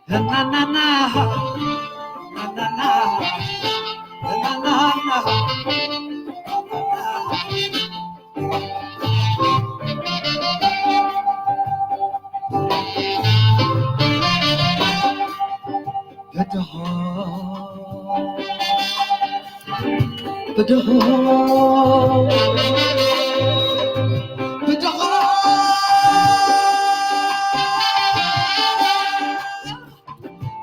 ናናና፣ ናናና፣ ናናና። ብድሆ፣ ብድሆ፣ ብድሆ።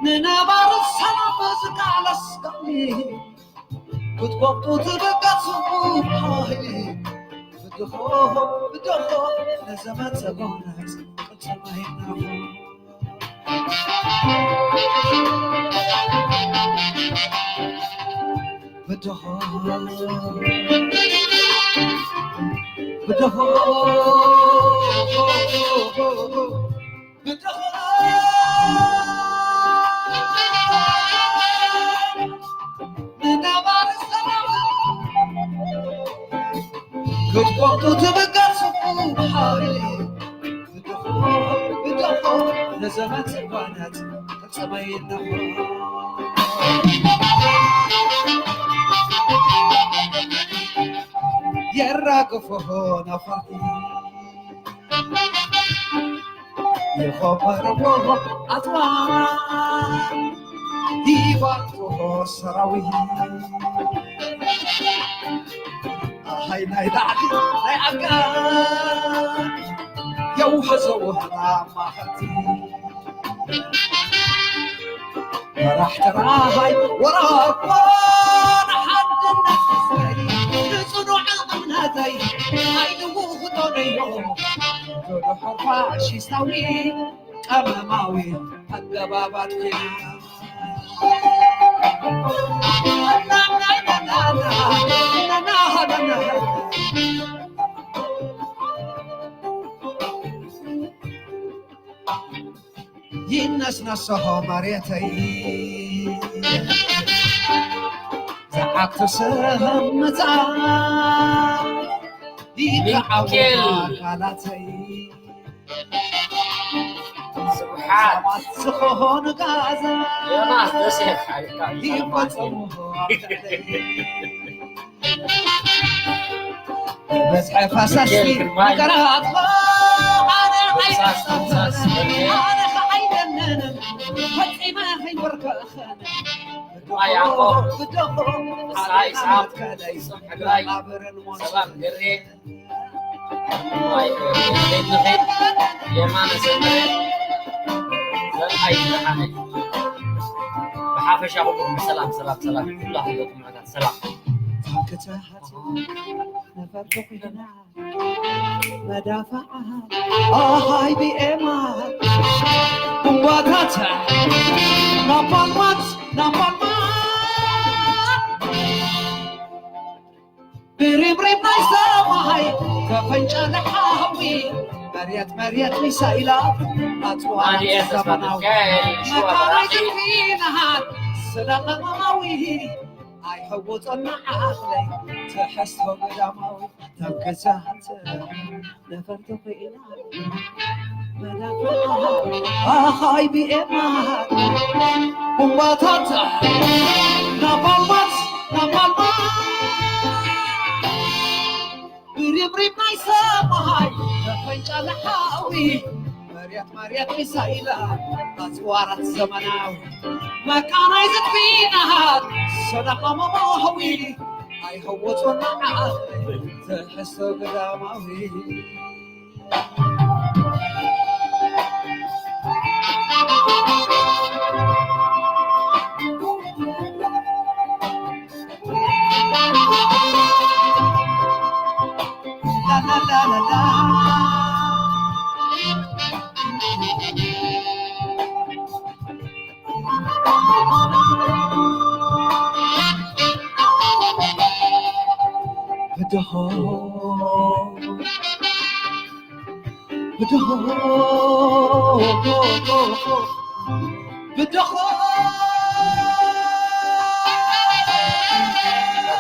ንነባሪ ሰላም ዝቃለስ ገሊ ክትወቕጡ ትብገሱ ሓይሊ። ብድሆ፣ ብድሆ፣ ንዘመን ዘጎነጽ ቅልጽም ኣይናኹ። ብድሆ፣ ብድሆ፣ ብድሆ። ክትወቕጡ ትብገሱ ሓይሊ። ብድሆ፣ ብድሆ፣ ንዘመን ጽባናት ቅልጽመይ ኣለኹ። የራግፍዎ ናፋቂ። ይኸበርዎ ኣጽዋር፣ ይባርኽዎ ሰራዊት። ኣሃይ ናይ ላዕሊ ናይ ኣጋ፣ የውሕዝዎ ናብ ማኸቲ። መራሕ ጥራይ ወራቦ ንሓድነት ህዝበይ፣ ንጽኑዕ እምነተይ ኣይልውኽቶን እዮ። ብድሑር ፋሽስታዊ ቀመማዊ ኣገባባት ኲናት። ይነስነሶ መሬተይ ዝዓግቱ ስምታ ይከዓወት ሚካኤል። ኣካላተይ። ስብሓት። ሰባት ዝኾኑ ጋዛ ዮናስ ደሴ ሓይልካ ይፈጸሙ ኣብ ትሕተይ። በዝሒ ፈሰስቲ ሚካኤል ግርማይ። ነገራት ኣነ ፈሳስ፣ ፈሳስ። ኣይጸበን፣ ኣነ ኸዓ ኣይደነንን፣ ፈጺመ ከይንበርከኸን። ኣያቆ። ብደኾ፣ ሳይ ሳብ፣ ከለይ፣ ጽም ሕግራይ፣ ሰላም ግሬ። ንኸይድ የማነ ሰመረ ዘርኣይ ብርሃነ። ብሓፈሻ ኩልኩም ሰላም፣ ሰላም፣ ሰላም። ኩላኹም ደቂ ምዕታት ሰላም። መዳፍዓ ኣሃይ ቢኤማ ቡምባታት ናፓልማት ናፓልማት ብሪብሪብ ናይ ሰማይ ተፈንጨለ ሓዊ መሬት መሬት ሚሳይላት ኣጽዋር ኣዲኤ ተስፋ ዘመናዊ ሚካኤል ሽዋ መካናይዝድ በራኺ ፊናሃት ስለ ቀመማዊ ኣይሕውጦና ዓቕለይ ትሕዝቶ ገዳማዊ ተንከሳተ ነፈርቲ ኹኢና ኣኻይ ቢኤማ ቡምባታት ናባልባት ናባልባት ብሪብሪብ ናይ ሰማይ ተፈንጫለ ሓዊ መሬት መሬት ሚሳይላ ኣጽዋራት ዘመናዊ መካናይዝድ ፊናሃት ሰደቓ መማህዊ ኣይህወጾና ዓቕሊ ትሕዝቶ ግዳማዊ። ብድሆ ብድሆ ብድሆ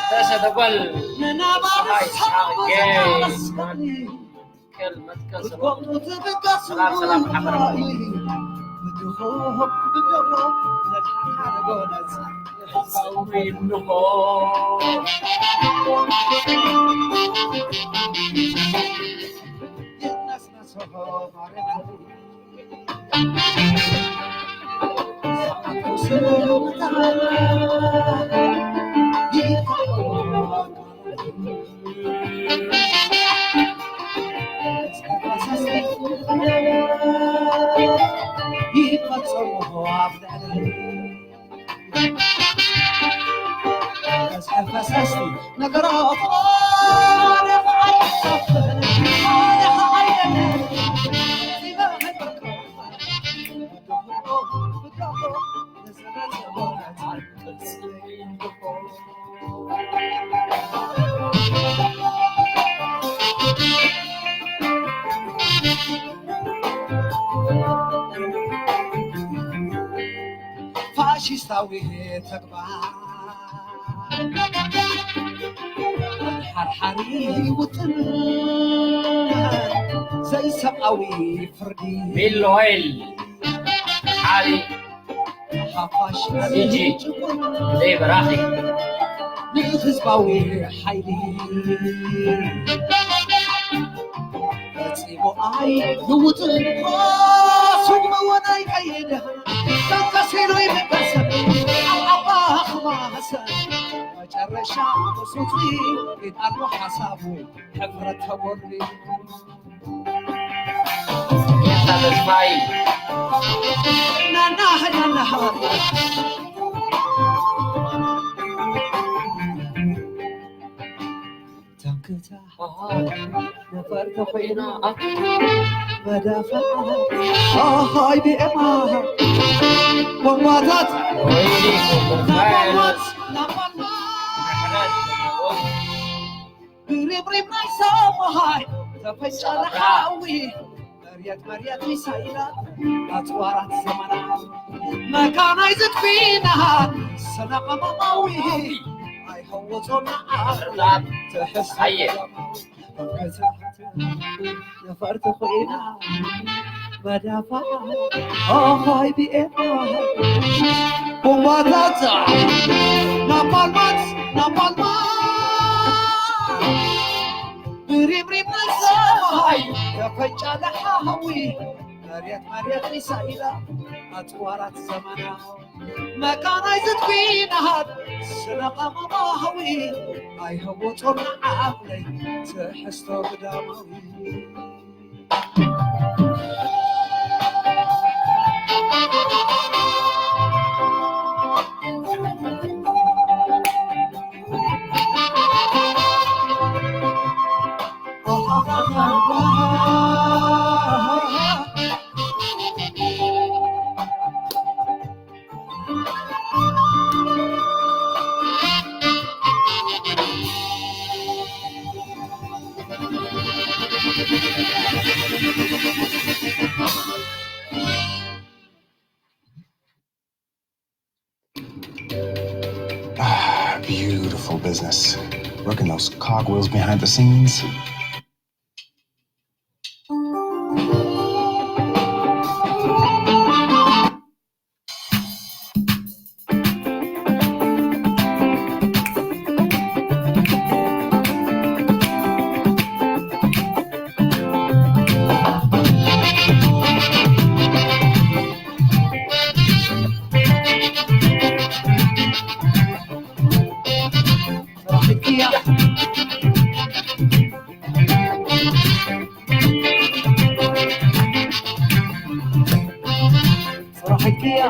ተሰተጓል ንናባር ፀሓይ ሰላም ሓቂ ዘመለስካኒ መትከል መትከል ሰላም ሰላም ሰላም ሓመራ ድኹም ብደሞ መድሓን ጎነጻ ንሕሳዊ እንኾ። የነስነስሆ ማረቲ ይፈጸሙ ኣብ ልዕሊ ፈሰስቲ ነገራት ፋሽስታዊ ተግባር ሓርሓሪ ውጥን ዘይሰብኣዊ ፍርዲ ሚል ኦይል ሓሪ ሓፋሽ ጂጂ ጭቁን ዘይበራኺ ንህዝባዊ ሓይሊ ፈጺሙ ኣይልውጥን። ኳሱ መወን ኣይቀይድን። ተንከሲሉ ይበሰል ኣብ ኣባኽ ማህሰን መጨረሻ ሱቲ ይጣሉ ሓሳቡ ሕብረት ተጎድሪ ተስፋይ ናና ናና ታንክታ ነፈርቲ ኮይና መዳፋ ኣሃይ ቢኤማ ቦምባታት ናባልማት ናባልማት ብሪብሪብ ናይ ሰማይ ተፈጨረ ሓዊ መርየት መርየት ሚሳይላት ኣጽዋራት ዘመናት መካናይዝድ ፊናት ሰነቐመማዊ ኣይኸወጾና ዓቕላት ትሕሳየ ነፈርቲ ኮይና መዳፋ ኣይ ቢኤም ቦምባታት ናባልማት ናባልማት ብሪብሪብ ናይ ሰማይ ተፈንጫለ ሓዊ መሬት መሬት ሚሳይላ ኣጽዋራት ዘመናዊ መካናይዝድ ኲናት ስነ ቀመማዊ ኣይህወጾና ዓቕለይ ትሕዝቶ ግዳማዊ Ah, beautiful business. Working those cogwheels behind the scenes. ስራሕኪያ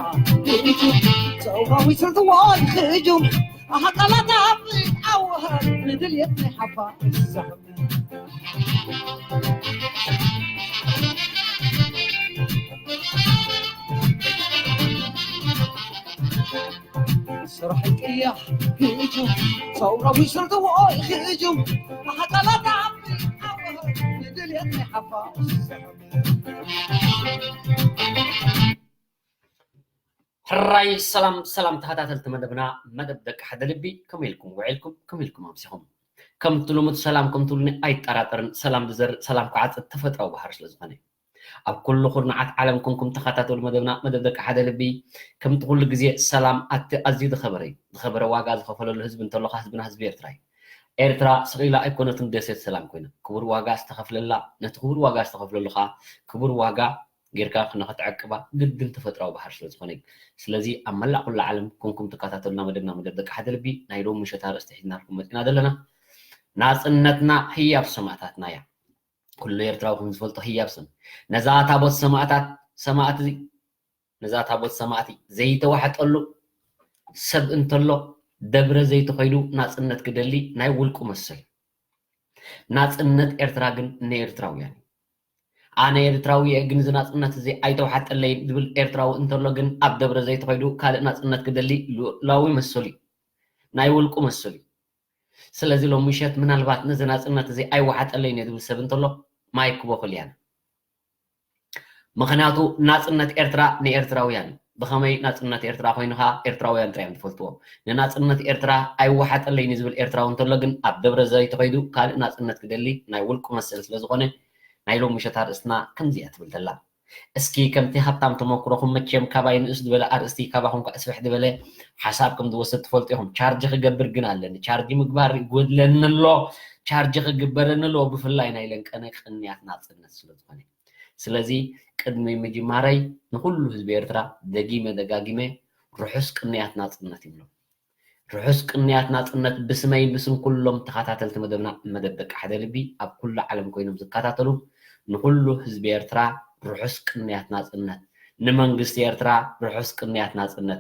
ሰውራዊ ስርትዋይ ክጁም ኣሃቃላታ ኣወሃ ንድልየት ናይ ሓፋ ስራሕ ቅያ ህጁም ሰውራዊ ስርትዎ ህጁም ኣሃቃላታ ንድልየት ናይ ሓፋ ሕራይ ሰላም ሰላም ተኸታተልቲ መደብና መደብ ደቂ ሓደ ልቢ ከመይ ኢልኩም ውዒልኩም ከመይ ኢልኩም ኣምሲኹም ከምቲ ልሙድ ሰላም ከምትብሉኒ ኣይጠራጠርን ሰላም ዝዘርእ ሰላም ክዓጽድ ተፈጥራዊ ባህሪ ስለ ዝኾነ ኣብ ኩሉ ኩርናዓት ዓለም ኩንኩም ተኸታተሉ መደብና፣ መደብ ደቂ ሓደ ልቢ። ከምቲ ኩሉ ግዜ ሰላም ኣቲ ኣዝዩ ዝኸበረ እዩ። ዝኸበረ ዋጋ ዝኸፈለሉ ህዝቢ እንተሎኻ ህዝብና ህዝቢ ኤርትራ እዩ። ኤርትራ ስቕ ኢላ ኣይኮነትን ደሴት ሰላም ኮይና። ክቡር ዋጋ ዝተኸፍለላ፣ ነቲ ክቡር ዋጋ ዝተኸፍለሉ ኸኣ ክቡር ዋጋ ጌርካ ንኽትዕቅባ ግድን ተፈጥራዊ ባህር ስለ ዝኾነ እዩ። ስለዚ ኣብ መላእ ኩሉ ዓለም ኩንኩም ትከታተሉና መደብና መደብ ደቂ ሓደ ልቢ ናይ ሎም ምሸት ኣርእስቲ ሒዝናልኩም መጺና ዘለና ናጽነትና ህያብ ሰማእታትና እያ። ኩሉ ኤርትራዊ ከም ዝፈልጦ ህያብ ስም ነዛ ታቦት ሰማእታት ሰማእቲ ነዛ ታቦት ሰማእቲ ዘይተዋሕጠሉ ሰብ እንተሎ ደብረ ዘይተኸይዱ ናጽነት ክደሊ ናይ ውልቁ መስል። ናጽነት ኤርትራ ግን ንኤርትራውያን እዩ። ኣነ ኤርትራዊ እየ ግን እዚ ናጽነት እዚ ኣይተዋሕጠለይን ዝብል ኤርትራዊ እንተሎ ግን ኣብ ደብረ ዘይተኸይዱ ካልእ ናጽነት ክደሊ ልኡላዊ መስል እዩ። ናይ ውልቁ መስል እዩ። ስለዚ ሎም ምሸት ምናልባት ነዚ ናጽነት እዚ ኣይወሓጠለይን እየ ዝብል ሰብ እንተሎ ማይክ ክቦ ክልያና። ምኽንያቱ ናጽነት ኤርትራ ንኤርትራውያን እዩ። ብኸመይ ናጽነት ኤርትራ ኮይኑ ኸኣ ኤርትራውያን ጥራይ እዮም ዝፈልጥዎ። ንናጽነት ኤርትራ ኣይወሓጠለይን እዩ ዝብል ኤርትራዊ እንተሎ ግን ኣብ ደብረ ዘይት ተኸይዱ ካልእ ናጽነት ክደሊ ናይ ውልቁ መሰል ስለ ዝኾነ ናይ ሎም ምሸት ኣርእስትና ከምዚ እያ ትብል ዘላ። እስኪ ከምቲ ሃብታም ተመኩሮኹም መቸም ካባይ ንእስ ዝበለ ኣርእስቲ ካባኹም ከኣ ስፍሕ ዝበለ ሓሳብ ከም ዝወስድ ትፈልጡ ኢኹም። ቻርጅ ክገብር ግን ኣለኒ። ቻርጅ ምግባር ይጎድለኒ ኣሎ። ቻርጅ ክግበረኒ ኣለዎ። ብፍላይ ናይ ለንቀነ ቅንያት ናጽነት ስለ ዝኾነ። ስለዚ ቅድሚ ምጅማረይ ንኹሉ ህዝቢ ኤርትራ ደጊመ ደጋጊመ ርሑስ ቅንያት ናጽነት ይብሎ። ርሑስ ቅንያት ናጽነት ብስመይን ብስም ኩሎም ተኸታተልቲ መደብና መደብ ደቂ ሓደ ልቢ ኣብ ኩሉ ዓለም ኮይኖም ዝከታተሉ ንኹሉ ህዝቢ ኤርትራ ርሑስ ቅንያት ናጽነት፣ ንመንግስቲ ኤርትራ ርሑስ ቅንያት ናጽነት፣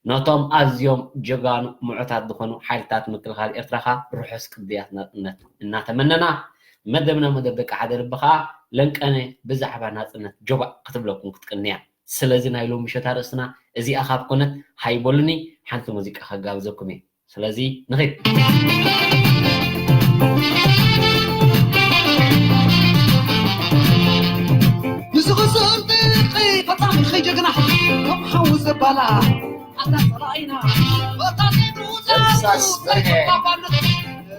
ነቶም ኣዝዮም ጀጋኑ ምዑታት ዝኾኑ ሓይልታት ምክልኻል ኤርትራ ኸኣ ርሑስ ቅንያት ናጽነት እናተመነና መደብና መደብ ደቂ ሓደ ልቢ ኸኣ ለንቀነ ብዛዕባ ናጽነት ጆባእ ክትብለኩም ክትቅንያ። ስለዚ ናይ ሎሚ ምሸት ኣርእስትና እዚኣ ካብ ኮነት ሃይቦልኒ ሓንቲ ሙዚቃ ከጋብዘኩም እየ። ስለዚ ንኺድ። ንስኺ ስንጥቂ ፈጻሚኺ ጀግና ከም ሓዊ ዘባላ ኣታ ጸላኢና በታቲኑ ደምሳስ በርሄ። ዘባባነት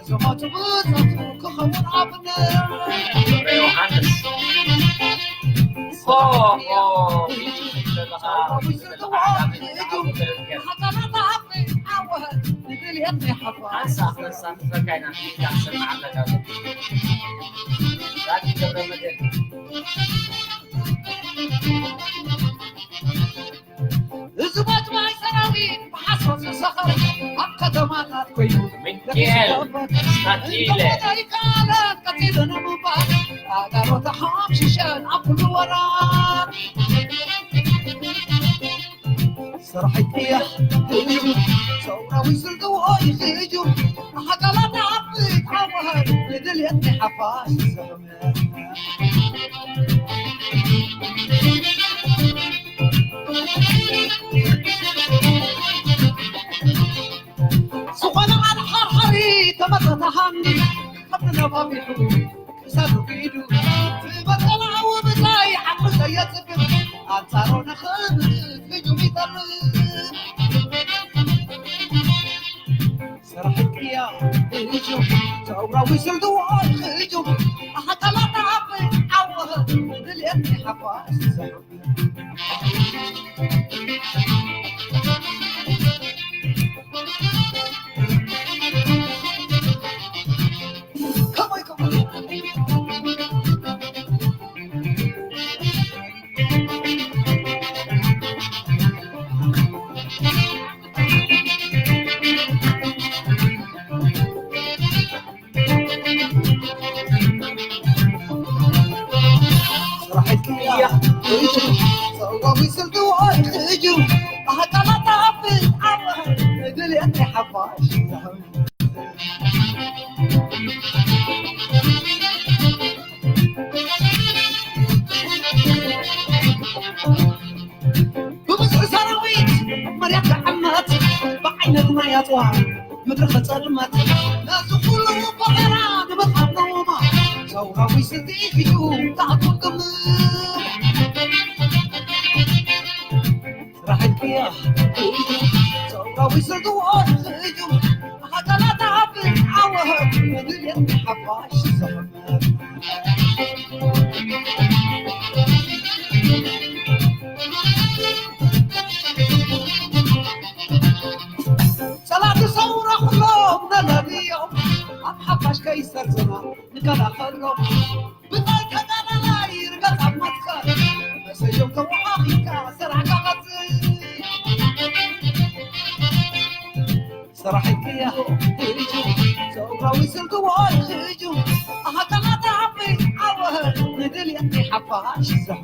ዝሞቱ ብዛቱ ክኸውን ኣብነት ገብረ ዮሃንስ። ኦ፣ ኦ፣ ቢኒ ዘለኻ። ሓንሳብ፣ ሓንሳብ፣ ሓንሳብ፣ ዳኒ ገብረመድህን። እዚ ቦት ማይ ሰራዊት ብሓሶት ዝሰኸረ ኣብ ከተማታት ኮይኑ ሚካኤል ስታቲለ። ዘይቃለን ቀቲሉ ንምባል ኣጋሮ ተሓምሽሸን ኣብ ኩሉ ወራር። ስራሕ ቅያ ህጁም ሰውራዊ ስልትዎ ይህጁም ኣካላት ኣብ ዓወር ንድልየት ናይ ሓፋሽ ዝሰኸመ። ዝኾነ ኣድሓርሓሪ ተመጸታሃኒ ካብ ነባቢሑ ክሳዱ ክኢዱ ዝበጠላዊ ብዛይ ዓቕሉ ዘየጽብብ ኣንጻሩ ንኽብት ህጁም ይጠልብ። ስራሕ ቅያ ህጁም ሰውራዊ ስልትዎ ህጁም ኣካላት ኣብ ዓወር ድልየት ናይ ሓፋሽ ዝሰኸመ። ብብዝሒ ሰራዊት መሬት ክዕመት ብዓይነት ማይ ኣጽዋ ምድሪ ክጸልመት ነዚ ኩሉ ባሕራ ንምርኻብ ነውማ ሰውራዊ ስልቲ እዩ ተኣቱም ግምት። ስራሕ ቅያ ሰውራዊ ስልትዎ እዩ ሃገራት ኣብ ዓወት ድልየት ሓፋሽ ዝሰፈር። ተወሃሂድካ ስራሕካ ቀጽል። ስራሕክያ ህጁ፣ ሰብኣዊ ስልክዎ ህጁ፣ ኣሃካላት ዓቢ ዓወት ንድልየት ሓፋሽ ዘ-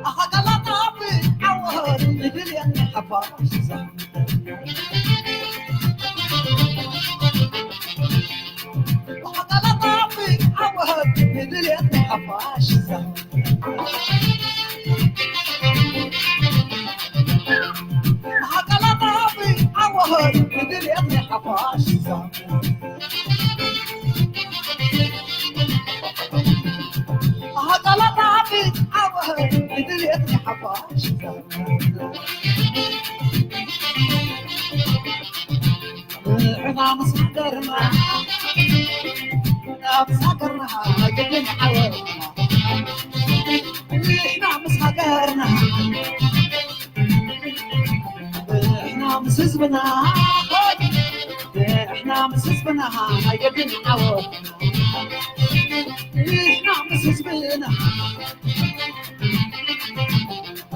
ኣሃካላት ዓቢ ዓወት ንድልየት ሓፋሽ ዘ- ንሕና ምስ ሃገርና፣ ንሕና ምስ ሃገርና፣ ንሕና ምስ ሃገርና፣ ንሕና ምስ ህዝብና፣ ንሕና ምስ ህዝብና፣ ኣይገድን ዓወትና። ንሕና ምስ ህዝብና፣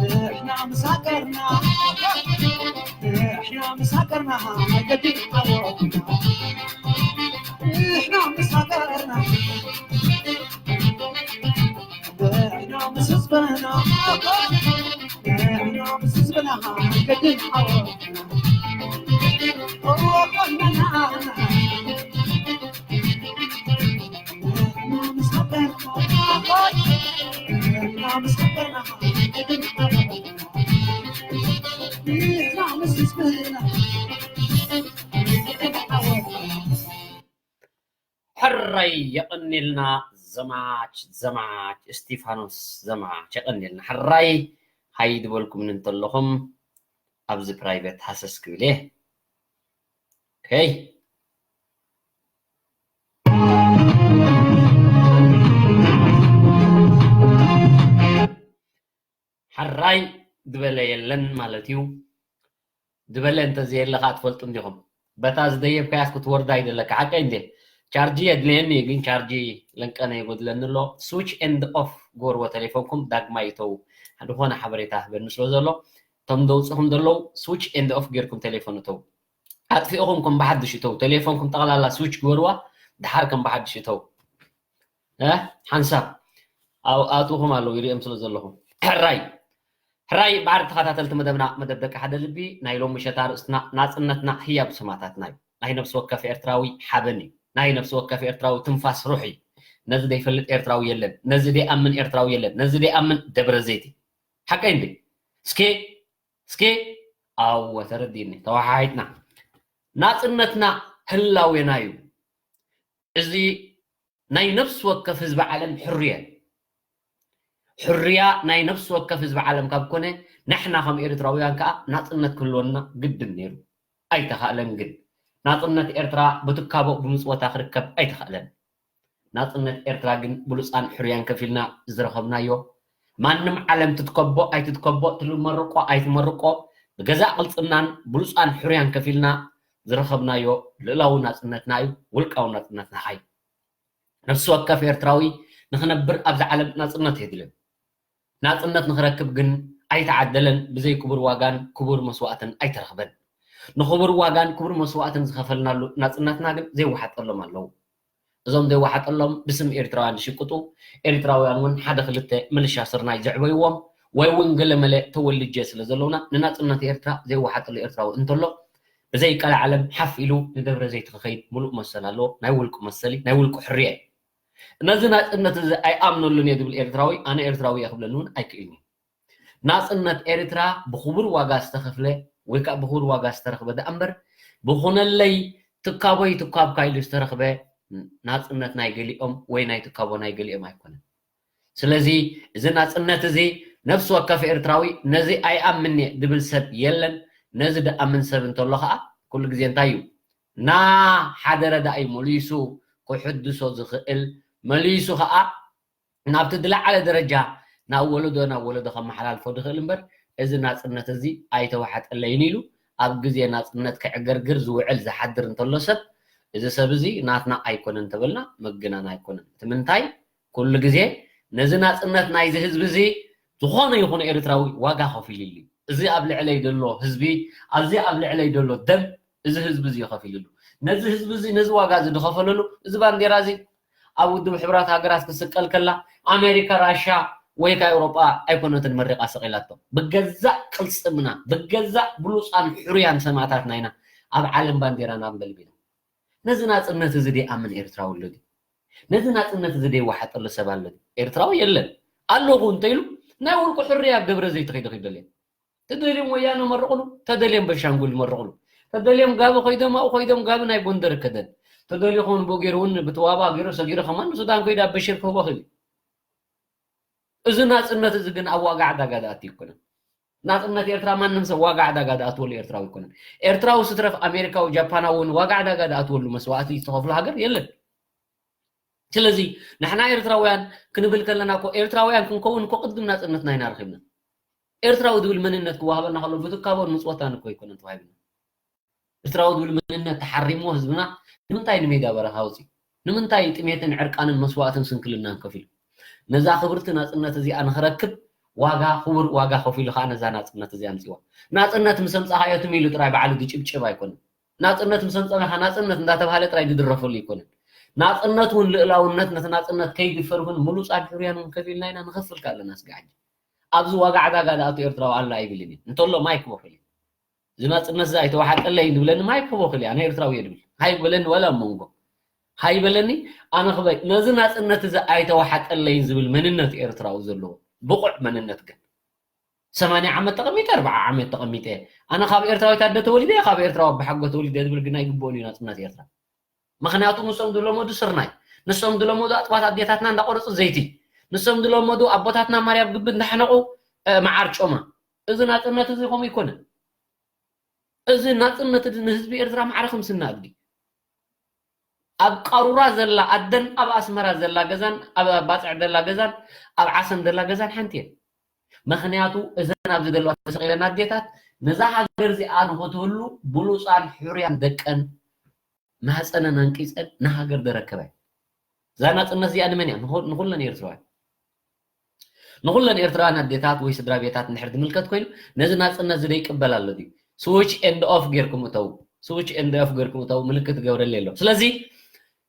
ንሕና ምስ ሃገርና፣ ንሕና ምስ ሃገርና፣ ኣይገድን ዓወትና። ንሕና ምስ ሃገርና፣ ንሕና ምስ ህዝብና፣ ንሕና ምስ ህዝብና፣ ኣይገድን ዓወትና። ኦ፣ ቆንዳና። ሕራይ የቐኒልና ዘማች፣ ዘማች እስቲፋኖስ ዘማች የቐኒልና። ሕራይ ሃይ ዝበልኩምኒ እንተለኹም ኣብዚ ፕራይቬት ሃሰስ ክብል እየ። ኦኬ። ሕራይ ዝበለ የለን ማለት እዩ። ዝበለ እንተዘየለ ከዓ ትፈልጡ እንዲኹም። በታ ዝደየብካያስ ክትወርዳ ይደለካ። ሓቀይ እንዴ? ቻርጂ የድልየኒ፣ ግን ቻርጂ ለንቀነ ይጎድለኒ ኣሎ። ስዊች ኤንድ ኦፍ ግበርዎ ተሌፎንኩም፣ ዳግማይ እተው። ዝኾነ ሓበሬታ ህበኒ ስለ ዘሎ፣ እቶም ደውፅኹም ዘለዉ ስዊች ኤንድ ኦፍ ጌርኩም ተሌፎን እተው። ኣጥፊእኹም ከም ብሓድሽ እተው። ተሌፎንኩም ጠቕላላ ስዊች ግበርዋ፣ ድሓር ከም ብሓድሽ እተው። እ? ሓንሳብ ኣው-፣ ኣእትኹም ኣለዉ፣ ይርእዮም ስለ ዘለኹ። ሕራይ። ሕራይ፣ ባዕሪ ተኸታተልቲ መደብና፣ መደብ ደቂ ሓደ ልቢ፣ ናይ ሎሚ ምሸት ኣርእስትና ናጽነትና ህያብ ሰማእታትና እዩ። ናይ ነፍሲ ወከፍ ኤርትራዊ ሓበን እዩ። ናይ ነፍሲ ወከፍ ኤርትራዊ ትንፋስ ሩሕ እዩ። ነዚ ዘይፈልጥ ኤርትራዊ የለን። ነዚ ዘይኣምን ኤርትራዊ የለን። ነዚ ዘይኣምን ደብረ ዘይት እዩ። ሓቀይ እንዴ? እስኬ፣ እስኬ፣ ኣወ፣ ተረዲእኒ። ተወሓሒጥና። ናጽነትና ህላዌና እዩ። እዚ ናይ ነፍሲ ወከፍ ህዝቢ ዓለም ሕሩየ። ሕሩያ ናይ ነፍሲ ወከፍ ህዝቢ ዓለም ካብ ኮነ፣ ንሕና ከም ኤርትራውያን ከኣ ናጽነት ክህልወና ግድን ነይሩ። ኣይተኻእለን ግን። ናጽነት ኤርትራ ብትካቦ ብምጽወታ ክርከብ ኣይተኻእለን። ናጽነት ኤርትራ ግን ብሉጻን ሕሩያን ከፊልና ዝረኸብናዮ፣ ማንም ዓለም ትትከቦ ኣይትትከቦ፣ ትመርቆ ኣይትመርቆ፣ ብገዛእ ቅልጽምናን ብሉጻን ሕሩያን ከፊልና ዝረኸብናዮ ልኡላዊ ናጽነትና እዩ፣ ውልቃዊ ናጽነትና እዩ። ነፍሲ ወከፍ ኤርትራዊ ንኽነብር ኣብዚ ዓለም ናጽነት የድልዮ። ናጽነት ንኽረክብ ግን ኣይተዓደለን፣ ብዘይ ክቡር ዋጋን ክቡር መስዋእትን ኣይተረኽበን። ንኽቡር ዋጋን ክቡር መስዋእትን ዝኸፈልናሉ ናጽነትና ግን ዘይወሓጠሎም ኣለዉ። እዞም ዘይወሓጠሎም ብስም ኤርትራውያን ዝሽቅጡ ኤርትራውያን እውን ሓደ ክልተ ምልሻ ስርናይ ዘዕበይዎም ወይ እውን ገለመለ ተወልጀ ስለ ዘለውና ንናጽነት ኤርትራ ዘይወሓጠሉ ኤርትራዊ እንተሎ ብዘይ ቀልዓለም ሓፍ ኢሉ ንደብረ ዘይት ክኸይድ ምሉእ መሰል ኣለዎ። ናይ ውልቁ መሰል እዩ፣ ናይ ውልቁ ሕርያ እዩ። ነዚ ናጽነት እዚ ኣይኣምነሉን እየ ዝብል ኤርትራዊ ኣነ ኤርትራዊ እየ ክብለኒ እውን ኣይክእልን እዩ። ናጽነት ኤርትራ ብኽቡር ዋጋ ዝተኸፍለ ወይ ከዓ ብኽቡር ዋጋ ዝተረኽበ ደኣ እምበር ብኹነለይ ትካቦይ ትካብካ ኢሉ ዝተረኽበ ናጽነት ናይ ገሊኦም ወይ ናይ ትካቦ ናይ ገሊኦም ኣይኮነን። ስለዚ እዚ ናጽነት እዚ ነፍሲ ወከፍ ኤርትራዊ ነዚ ኣይኣምን እየ ዝብል ሰብ የለን። ነዚ ዝኣምን ሰብ እንተሎ ከዓ ኩሉ ግዜ እንታይ እዩ? ና ሓደረ ደኣ እዩ መሊሱ ክሕድሶ ዝኽእል፣ መሊሱ ከዓ ናብቲ ዝለዓለ ደረጃ ናብ ወለዶ ናብ ወለዶ ከመሓላልፎ ዝኽእል እምበር እዚ ናጽነት እዚ ኣይተዋሓጠለይን ኢሉ ኣብ ግዜ ናጽነት ክዕገርግር ዝውዕል ዝሓድር እንተሎ ሰብ፣ እዚ ሰብ እዚ ናትና ኣይኮነን እንተበልና ምግናን ኣይኮነን። እቲ ምንታይ፣ ኩሉ ግዜ ነዚ ናጽነት ናይዚ ህዝቢ እዚ ዝኾነ ይኹን ኤርትራዊ ዋጋ ከፊሉሉ እዩ። እዚ ኣብ ልዕለይ ዘሎ ህዝቢ፣ ኣብዚ ኣብ ልዕለይ ዘሎ ደም፣ እዚ ህዝቢ እዚ እዩ ከፊሉሉ። ነዚ ህዝቢ እዚ፣ ነዚ ዋጋ እዚ ዝኸፈለሉ፣ እዚ ባንዴራ እዚ ኣብ ውድብ ሕቡራት ሃገራት ክስቀል ከላ፣ ኣሜሪካ፣ ራሻ ወይ ከኣ ኤውሮጳ ኣይኮነትን መሪቓ ሰቒላቶ። ብገዛእ ቅልጽምና፣ ብገዛእ ብሉጻን ሕሩያን ሰማእታትና ኢና ኣብ ዓለም ባንዴራና ኣንበልቢላ። ነዚ ናጽነት እዚ ደይኣምን ኤርትራዊ ኣሎ ድዩ? ነዚ ናጽነት እዚ ደይወሓጠሉ ሰብ ኣሎ ድዩ? ኤርትራዊ የለን። ኣለኹ እንተኢሉ፣ ናይ ውልቁ ሕርያ ገብረ ዘይተኸይደ ከይደልየ። ተደልዮም ወያነ መርቕሉ፣ ተደልዮም በሻንጉል መርቕሉ። ተደልዮም ጋቢ ኮይዶም ኣብኡ ኮይዶም ጋቢ ናይ ጎንደር ከደን። ተደልዩ ኸውን ብኡ ገይሩ እውን ብትዋባ ገይሩ ሰጊሩ ከማን ንሱዳን ኮይዱ ኣብ በሽር ክህቦ ክእል እዩ። እዚ ናጽነት እዚ ግን ኣብ ዋጋ ዕዳጋ ዝኣቱ ኣይኮነን። ናጽነት ኤርትራ ማንም ሰብ ዋጋ ዕዳጋ ዝኣትወሉ ኤርትራዊ ኣይኮነን። ኤርትራዊ ስትረፍ ኣሜሪካዊ ጃፓናዊ እውን ዋጋ ዕዳጋ ዝኣትወሉ መስዋእቲ ዝተኸፍሎ ሃገር የለን። ስለዚ ንሕና ኤርትራውያን ክንብል ከለና እኮ ኤርትራውያን ክንከውን እኮ ቅድም ናጽነትና ኢና ረኺብና። ኤርትራዊ ዝብል መንነት ክወሃበና ከሎ ብትካቦን ምጽወታን እኮ ኣይኮነን ተዋሂብና። ኤርትራዊ ዝብል መንነት ተሓሪምዎ ህዝብና ንምንታይ ንሜዳ በረኻ ኣውጺኡ? ንምንታይ ጥሜትን ዕርቃንን መስዋእትን ስንክልናን ከፊሉ? ነዛ ክብርቲ ናጽነት እዚኣ ንኽረክብ ዋጋ ክቡር ዋጋ ከፊሉ ከኣ ነዛ ናጽነት እዚኣ ኣምጺዋ። ናጽነት ምስ ኣምጻኻዮ ትም ኢሉ ጥራይ ባዕሉ ዝጭብጭብ ኣይኮነን። ናጽነት ምስ ኣምጻኻ ናጽነት እንዳተባሃለ ጥራይ ዝድረፈሉ ኣይኮነን። ናጽነት እውን ልእላውነት ነቲ ናጽነት ከይድፈር እውን ምሉጻን ሕሩያን እውን ከፊልና ኢና ንኸፍል ከኣ ኣለና ስጋዕ ሕጂ። ኣብዚ ዋጋ ዕዳጋ ዝኣቱ ኤርትራዊ ኣሎ ኣይብልን እየ። እንተሎ ማይክ ቦኽል እዩ። እዚ ናጽነት እዚ ኣይተዋሓጠለይን ዝብለኒ ማይክ ቦኽል እዩ። ኣነ ኤርትራዊ እየ ዝብል። ሃይ በለኒ ዋላ ኣብ መንጎ። ሃይ በለኒ ኣነ ክበይ። ነዚ ናጽነት እዚ ኣይተዋሓጠለይን ዝብል መንነት ኤርትራዊ ዘለዎ። ብቑዕ መንነት ግን። ሰማንያ ዓመት ተቐሚጠ፣ ኣርብዓ ዓመት ተቐሚጠ። ኣነ ካብ ኤርትራዊት ኣደ ተወሊደ፣ ካብ ኤርትራዊ ኣቦሓጎ ተወሊደ ዝብል ግን ኣይግብኦን እዩ ናጽነት ኤርትራ። ምኽንያቱ ንሶም ዝለመዱ ስርናይ፣ ንሶም ዝለመዱ ኣጥባት ኣዴታትና እንዳቆረጹ ዘይቲ፣ ንሶም ዝለመዱ ኣቦታትና ማርያም ግቢ እንዳሕነቑ፣ እ፣ መዓር ጮማ። እዚ ናጽነት እዚ ከምኡ ኣይኮነን። እዚ ናጽነት እዚ ንህዝቢ ኤርትራ ማዕረ ከም ስና ኣድጊ። ኣብ ቃሩራ ዘላ ኣደን ኣብ ኣስመራ ዘላ ገዛን ኣብ ባጽዕ ዘላ ገዛን ኣብ ዓሰን ዘላ ገዛን ሓንቲ እየን። ምኽንያቱ እዘን ኣብዚ ዘለዋ ተሰቒለን ኣዴታት ነዛ ሃገር እዚኣ ንኽትህሉ ብሉጻን ሕሩያን ደቀን ማህፀነን ኣንቂፀን ንሃገር ዘረከባ እዩ። እዛ ናፅነት እዚኣ ንመን እያ? ንኹ-፣ ንኹለን ኤርትራውያን። ንኹለን ኤርትራውያን ኣዴታት ወይ ስድራ ቤታት እንድሕር ዝምልከት ኮይኑ ነዚ ናፅነት እዚ ዘይቅበል ኣሎ ድዩ? ስዊች ኤንድ ኦፍ ጌርኩም እተው። ስዊች ኤንድ ኦፍ ጌርኩም እተው። ምልክት ገብረለይ ኣሎ። ስለዚ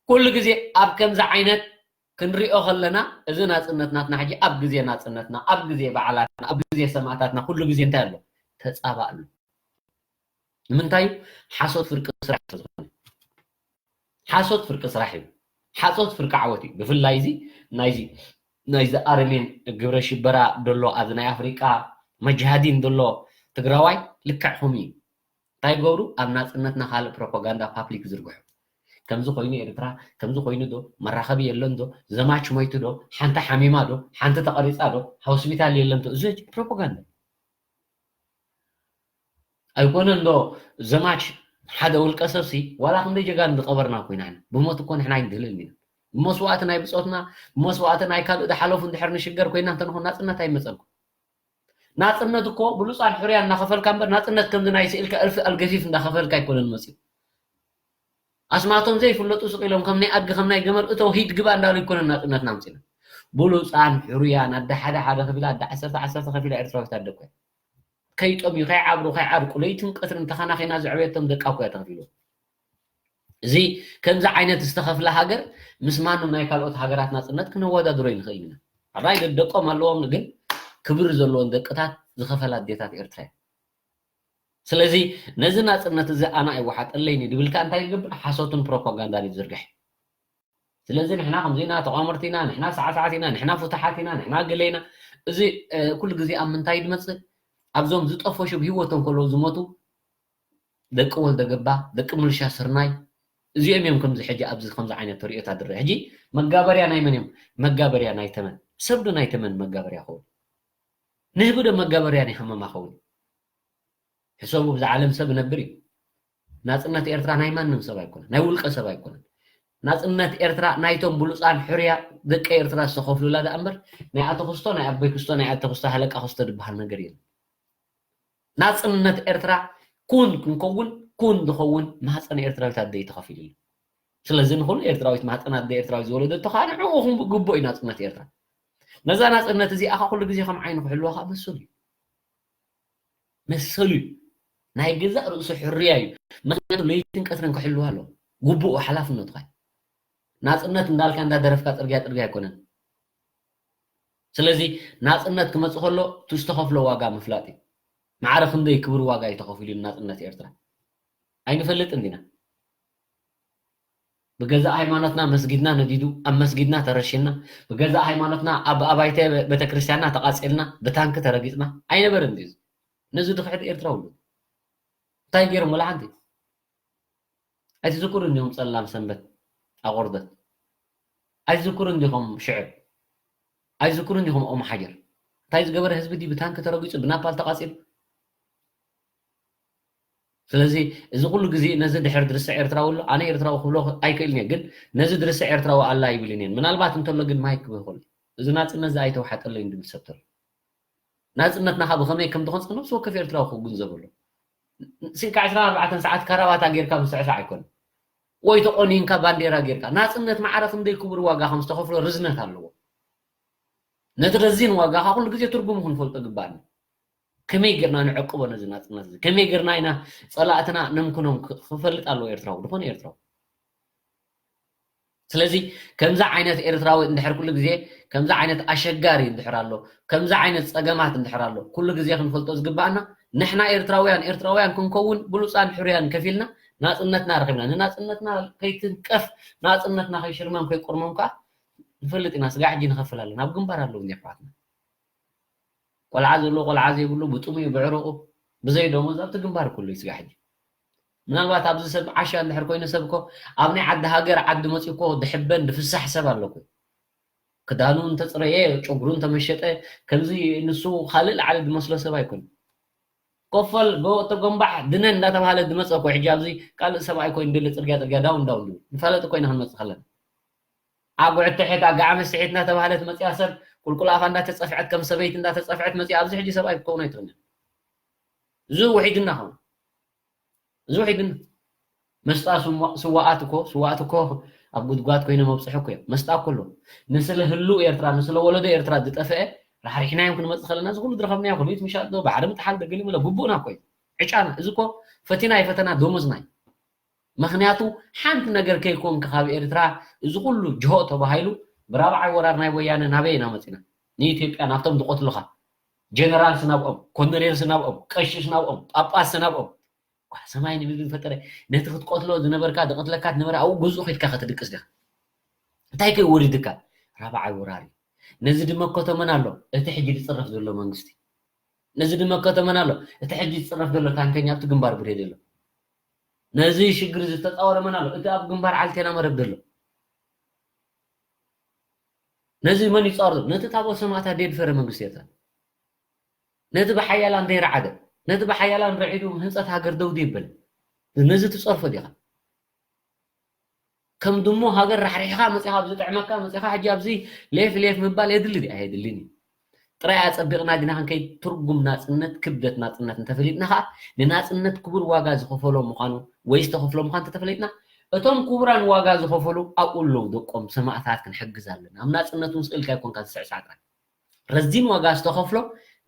ኩሉ ግዜ ኣብ ከምዚ ዓይነት ክንሪኦ ከለና እዚ ናፅነት ናትና ሕጂ ኣብ ግዜ ናፅነትና፣ ኣብ ግዜ በዓላትና፣ ኣብ ግዜ ሰማእታትና ኩሉ ግዜ እንታይ ኣሎ? ተፃባ ኣሎ። ንምንታይ? ሓሶት ፍርቂ ስራሕ ስለ ዝኾነ። ሓሶት ፍርቂ ስራሕ እዩ። ሓሶት ፍርቂ ዓወት እዩ። ብፍላይ እዚ ናይዚ፣ ናይዚ ኣረሜን ግብረ ሽበራ ደሎ ኣብዚ ናይ ኣፍሪቃ መጅሃዲን ደሎ ትግራዋይ ልክዕ ከምኡ እዩ። እንታይ ገብሩ? ኣብ ናፅነትና ካልእ ፕሮፓጋንዳ ፓብሊክ ዝርግሑ። ከምዚ ኮይኑ ኤርትራ፣ ከምዚ ኮይኑ ዶ፣ መራኸቢ የለን ዶ፣ ዘማች ሞይቱ ዶ፣ ሓንቲ ሓሚማ ዶ፣ ሓንቲ ተቐሪፃ ዶ፣ ሆስፒታል የለን ዶ፣ እዚ ፕሮፓጋንዳ። ኣይኮነን ዶ ዘማች ሓደ ውልቀ ሰብሲ ዋላ ክንደይ ጀጋኑ ዝቐበርና ኮይና ኢና። ብሞት እኮ ንሕና ኣይንድህልን ኢና። ብመስዋእቲ ናይ ብጾትና፣ ብመስዋእቲ ናይ ካልእ ዝሓለፉ እንድሕር ንሽገር ኮይና እንተንኾን ናጽነት ኣይመጸልኩ። ናጽነት እኮ ብሉጻን ሕሩያን እናኸፈልካ እምበር ናጽነት ከምዚ ናይ ስኢልካ እልፊ ኣልገፊፍ እንዳኸፈልካ ኣይኮነን መጺኡ። ኣስማቶም ዘይፍለጡ ስቕ ኢሎም ከም ናይ ኣድጊ ከም ናይ ገመል እተው ሂድ ግባ እንዳሉ ኣይኮነን ናጽነትና ኣምጺና። ብሉጻን ሕሩያን ኣደ ሓደ ሓደ ከፊላ ኣደ ዓሰርተ ዓሰርተ ከፊላ ኤርትራዊት ኣደ እኮ እያ። ከይጠምዩ፣ ከይዓብሩ፣ ከይዓርቁ፣ ለይትን ቀትርን ተኸናኺና ዘዕበየቶም ደቃ እኮ እያ ተኸፊሉ። እዚ ከምዚ ዓይነት ዝተኸፍለ ሃገር ምስ ማንም ናይ ካልኦት ሃገራት ናጽነት ክነወዳድሮ ይንኽእል ኢና። ሕራይ ደደቆም ኣለዎም፣ ግን ክብሪ ዘለዎም ደቅታት ዝኸፈላ ኣዴታት ኤርትራ እየን። ስለዚ ነዚ ናጽነት እዚ ኣነ ኣይወሓጠለይን እዩ ድብልካ እንታይ ይገብር? ሓሶትን ፕሮፓጋንዳን እዩ ዝዝርግሕ። ስለዚ ንሕና ከምዚ ኢና፣ ተቋመርቲ ኢና፣ ንሕና ሳዕሳዕቲ ኢና፣ ንሕና ፍቱሓት ኢና፣ ንሕና ገለ ኢና። እዚ፣ እ፣ ኩሉ ግዜ ኣብ ምንታይ ዝመጽእ? ኣብዞም ዝጠፈሹ ብህይወቶም ከለዉ ዝሞቱ ደቂ ወልደ ገባ፣ ደቂ ምልሻ ስርናይ፣ እዚኦም እዮም ከምዚ ሕጂ ኣብዚ ከምዚ ዓይነት ተርእዮታት ዝረአ። ሕጂ መጋበርያ ናይ መን እዮም? መጋበርያ ናይ ተመን። ሰብ ዶ ናይ ተመን መጋበርያ ኸውን? ንህቢ ዶ መጋበርያ ናይ ሃመማ ኸውን? ሕሰቡ፣ ብዛ ዓለም ሰብ ይነብር እዩ። ናጽነት ኤርትራ ናይ ማንም ሰብ ኣይኮነን፣ ናይ ውልቀ ሰብ ኣይኮነን። ናጽነት ኤርትራ ናይቶም ብሉጻን ሕሩያ ደቂ ኤርትራ ዝተኸፍሉላ ደኣ እምበር ናይ ኣቶ ክስቶ፣ ናይ ኣቦይ ክስቶ፣ ናይ ኣቶ ክስቶ ሃለቃ ክስቶ ዝበሃል ነገር የለን። ናጽነት ኤርትራ ኩን ክንከውን፣ ኩን ዝኸውን ማህፀን ኤርትራዊት ኣደይ ተኸፊሉ እዩ። ስለዚ ንኹሉ ኤርትራዊት ማህፀን ኣደ ኤርትራዊት ዝወለደቶ ከዓ ንዕኡ ግቡእ እዩ ናፅነት ኤርትራ። ነዛ ናፅነት እዚኣ ከዓ ኩሉ ግዜ ከም ዓይኑ ክሕልዋ ከዓ መሰሉ እዩ። መሰሉ እዩ። ናይ ገዛእ ርእሱ ሕርያ እዩ። ምክንያቱ ለይትን ቀትርን ክሕልዋ ኣለዎ። ግቡኡ ሓላፍነቱ ከዓ። ናፅነት እንዳልካ እንዳደረፍካ ፅርግያ ፅርግያ ኣይኮነን። ስለዚ ናፅነት ክመፅእ ከሎ እቲ ዝተኸፍሎ ዋጋ ምፍላጥ እዩ። ማዕረ ክንደይ ክቡር ዋጋ እዩ ተኸፊሉ ናፅነት ኤርትራ። ኣይንፈልጥን ዲና? ብገዛእ ሃይማኖትና መስጊድና ነዲዱ፣ ኣብ መስጊድና ተረሽና፣ ብገዛእ ሃይማኖትና ኣብ ኣባይተ ቤተክርስትያንና ተቓጺልና፣ ብታንኪ ተረጊጽና ኣይነበረን ድዩ? ነዚ ድኽሕድ ኤርትራዊ ኣሎ። እንታይ ገይሮም? ወላ ሓንቲ። ኣይትዝክሩን ዲኹም ጸላም ሰንበት ኣቑርደት? ኣይትዝክሩን ዲኹም ሽዕብ? ኣይትዝክሩን ዲኹም ኦም ሓጀር? እንታይ ዝገበረ ህዝቢ ድዩ ብታንኪ ተረጊጹ፣ ብናፓል ተቓጺሉ? ስለዚ እዚ ኩሉ ግዜ ነዚ ድሕር ድርስዕ ኤርትራዊ ኣሎ፣ ኣነ ኤርትራዊ ክብሎ ኣይክእልን እየ፣ ግን ነዚ ድርስዕ ኤርትራዊ ኣላ ይብልን እየን። ምናልባት እንተሎ ግን ማይክ ክህብ ይኽእል እዩ። እዚ ናጽነት እዚ ኣይተዋሓጠለይን ድብል ሰብ ተሎ። ናጽነትና ኸኣ ብኸመይ ከም ዝኾንጸ ነፍሲ ወከፍ ኤርትራዊ ክግንዘቦ ኣሎ። ስንካ ዕስራን ኣርባዕተን ሰዓት ካራባታ ጌርካ ምስዕሳዕ ኣይኮነን። ወይ ተቆኒንካ ባንዴራ ጌርካ። ናጽነት ማዕረ ክንደይ ክቡር ዋጋ ከም ዝተኸፍሎ ርዝነት ኣለዎ። ነቲ ረዚን ዋጋ ኸኣ ኩሉ ግዜ ትርጉሙ ክንፈልጦ ግባእና። ከመይ ጌርና ንዕቅቦ ነዚ ናጽነት እዚ? ከመይ ጌርና ኢና ጸላእትና ነምክኖም ክ-፣ ክፈልጥ ኣለዎ ኤርትራዊ፣ ዝኾነ ኤርትራዊ። ስለዚ ከምዚ ዓይነት ኤርትራዊ እንድሕር ኩሉ ግዜ ከምዚ ዓይነት ኣሸጋሪ እንድሕር ኣሎ፣ ከምዚ ዓይነት ጸገማት እንድሕር ኣሎ፣ ኩሉ ግዜ ክንፈልጦ ዝግባኣና ንሕና ኤርትራውያን፣ ኤርትራውያን ክንከውን ብሉጻን ሕሩያን ከፊልና ናጽነትና ረኺብና። ንናጽነትና ከይትንቀፍ፣ ናጽነትና ከይሽርመም ከይቁርመም ከኣ ንፈልጥ ኢና። ስጋዕ ሕጂ ንኸፍል ኣለና። ኣብ ግንባር ኣለዉ እኒኦ ኣሕዋትና። ቆልዓ ዘለዎ ቆልዓ ዘይብሉ ብጥሙይ ብዕሩቑ ብዘይ ደሞዝ ኣብቲ ግንባር ኩሉ እዩ ስጋዕ ሕጂ። ምናልባት ኣብዚ ሰብ ዓሻ እንድሕር ኮይኑ ሰብ እኮ ኣብ ናይ ዓዲ ሃገር ዓዲ መፂኡ እኮ ድሕበን ድፍሳሕ ሰብ ኣሎ እኮ። ክዳኑ እንተፅረየ፣ ጨጉሩ እንተመሸጠ፣ ከምዚ ንሱ ካልእ ላዕሊ ድመስሎ ሰብ ኣይኮነ። ኮፈል፣ ጎ-፣ ተጎምባሕ፣ ድነ እንዳተባሃለ ድመፀ እኮ ሕጂ ኣብዚ ካልእ ሰብኣይ ኮይኑ ድለ ፅርግያ ፅርግያ ዳውን ዳውን ድብል። ንፋለጥ እኮ ኢና ክንመፅእ ከለና። ኣጉዕቲ ሕት፣ ኣጋዓመ ስሒት እናተባህለት መፅያ ሰብ ቁልቁል ኣፋ እንዳተፀፍዐት ከም ሰበይቲ እንዳተፀፍዐት መፅያ ኣብዚ ሕጂ ሰብኣይ ክትከውን ኣይትኽእልን። እዚ ውሒድና ኸው። እዚ ውሒድና። መስጣ ስዋ-፣ ስዋኣት እኮ፣ ስዋኣት እኮ ኣብ ጉድጓድ ኮይኖም ኣብፅሑ እኮ እዮም። መስጣ እኮ ኣሎ። ንስለ ህልው ኤርትራ፣ ንስለ ወለዶ ኤርትራ ዝጠፍአ ራሕሪሕናዮም ክንመፅእ ከለና እዚ ኩሉ ዝረኸብናዮ ኩሉ ምሻጥ ዶ፣ ባሕሪ ምጥሓል ዶ፣ ገሊመለ ግቡእና እኮ እዩ። ዕጫና። እዚ እኮ ፈቲና ይፈተና ደሞዝና እዩ። ምኽንያቱ ሓንቲ ነገር ከይኮንካ ካብ ኤርትራ እዚ ኩሉ ጅሆ ተባሂሉ ብራብዓይ ወራር ናይ ወያነ ናበይ ኢና መፂና? ንኢትዮጵያ ናብቶም ዝቆትሉኻ ጀነራልስ ናብኦም፣ ኮሎኔልስ ናብኦም፣ ቀሽሽ ናብኦም፣ ጳጳስ ናብኦም። ኳ ሰማይ ንምድሪ ዝፈጠረ ነቲ ክትቆትሎ ዝነበርካ ዝቐትለካ ዝነበረ ኣብኡ ገዝኡ ከይድካ ከተድቅስ ዲኻ? እንታይ ከይ ወሪድካ? ራብዓይ ወራር እዩ። ነዚ ድመከቶ መን ኣሎ? እቲ ሕጂ ዝፅረፍ ዘሎ መንግስቲ። ነዚ ድመከተ መን ኣሎ? እቲ ሕጂ ዝፅረፍ ዘሎ ታንከኛ ኣብቲ ግንባር ብሬድ ኣሎ። ነዚ ሽግር ዝተፃወረ መን ኣሎ? እቲ ኣብ ግንባር ዓልቴና መረብ ዘሎ። ነዚ መን ይፃወር ዘሎ? ነቲ ታቦት ሰማእታት ደየድፈረ መንግስቲ ኤርትራ። ነቲ ብሓያላን ደይረዓደ፣ ነቲ ብሓያላን ረዒዱ ህንፀት ሃገር ደው ደይበለ። ነዚ ትፀርፎ ዲኻ? ከም ድሙ ሃገር ራሕሪሕኻ መፂኻ ኣብዚ ጥዕመካ መፂኻ ሕጂ ኣብዚ ሌፍ ሌፍ ምባል የድሊ ድዩ? ኣየድልን እዩ። ጥራይ ኣፀቢቕና ግና ክንከይድ ትርጉም ናፅነት፣ ክብደት ናፅነት እንተፈሊጥና ኸዓ ንናፅነት ክቡር ዋጋ ዝኸፈሎ ምዃኑ ወይ ዝተኸፍሎ ምዃኑ እንተተፈሊጥና እቶም ክቡራን ዋጋ ዝኸፈሉ ኣብኡ ኣለዉ ደቆም ሰማእታት ክንሕግዝ ኣለና። ኣብ ናፅነት እውን ስእልካ ይኮንካ ዝስዕሳዕ ጥራይ። ረዚን ዋጋ ዝተኸፍሎ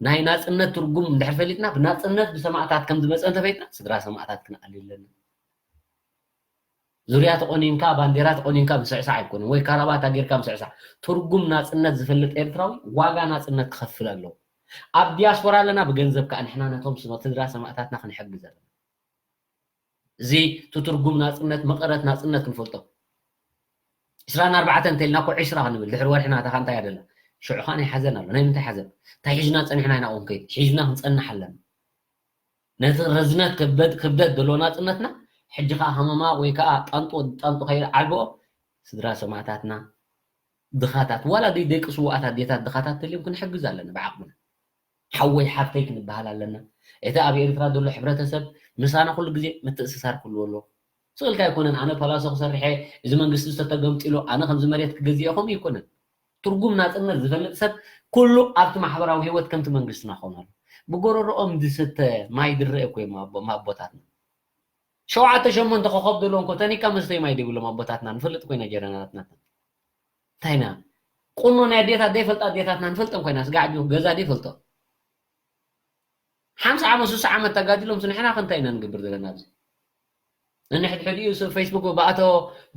ናይ ናፅነት ትርጉም እንድሕር ፈሊጥና ብናፅነት ብሰማእታት ከም ዝመፀ እንተፈሊጥና ስድራ ሰማእታት ክንኣሊ ኣለና። ዙርያ ተቆኒንካ ባንዴራ ተቆኒንካ ምስዕሳዕ ኣይኮነን፣ ወይ ካራባታ ጌርካ ምስዕሳዕ። ትርጉም ናፅነት ዝፈልጥ ኤርትራዊ ዋጋ ናፅነት ክኸፍል ኣለዎ። ኣብ ዲያስፖራ ኣለና ብገንዘብ ከዓ ንሕና ነቶም ስድራ ሰማእታትና ክንሕግዝ ኣለና። እዚ እቲ ትርጉም ናፅነት መቐረት ናፅነት ክንፈልጦ። ዕስራን ኣርባዕተን እንተልና እኮ ዕስራ ክንብል ድሕሪ ወርሒ ናታ እንታይ ኣደላ? ሽዑ ከዓ ናይ ሓዘን ኣሎ። ናይ ምንታይ ሓዘን? እንታይ ሒዝና ፀኒሕና ኢና? ኦንከይድ ሒዝና ክንፀንሕ ኣለና። ነቲ ረዝነት ክብደት ክብደት ዘለዎ ናፅነትና ሕጂ ከዓ ሃመማ ወይ ከዓ ጣንጡ ጣንጡ ከይዓልብኦ ስድራ ሰማእታትና ድኻታት ዋላ ደይ ደቂ ስዋኣት ኣዴታት ድኻታት ተልዮም ክንሕግዝ ኣለና ብዓቕምና። ሓወይ ሓፍተይ ክንበሃል ኣለና። እቲ ኣብ ኤርትራ ዘሎ ሕብረተሰብ ምሳና ኩሉ ግዜ ምትእስሳር ክህልዎ ኣለዎ። ስቕልካ ኣይኮነን ኣነ ፓላሶ ክሰርሐ እዚ መንግስቲ ዝተተገምጢሉ ኣነ ከምዚ መሬት ክገዝእ እየ ከምኡ ኣይኮነን። ትርጉም ናፅነት ዝፈልጥ ሰብ ኩሉ ኣብቲ ማሕበራዊ ህይወት ከምቲ መንግስትና ክኸውን ኣሎ። ብጎረሮኦም ዝስተ ማይ ዝረአ እኮ እዮም ኣቦ-፣ ኣቦታትና። ሸውዓተ ሸሞንተ ኮኸብ ዘለዎም እኮ ተኒካ መስተይ ማይ ዘይብሎም ኣቦታትና ንፈልጥ ኮይና ጀነራላት ናትና። እንታይ ኢና? ቁኖ ናይ ኣዴታት ዘይፈልጣ ኣዴታትና ንፈልጠን ኮይና ስጋዕ ገዛ ዘይፈልጦ። ሓምሳ ዓመት፣ ስሳ ዓመት ተጋዲሎም ንሕና ከ እንታይ ኢና ንገብር ዘለና ኣብዚ? ነንሕድሕዲኡ ሰብ ፌስቡክ ብኣቶ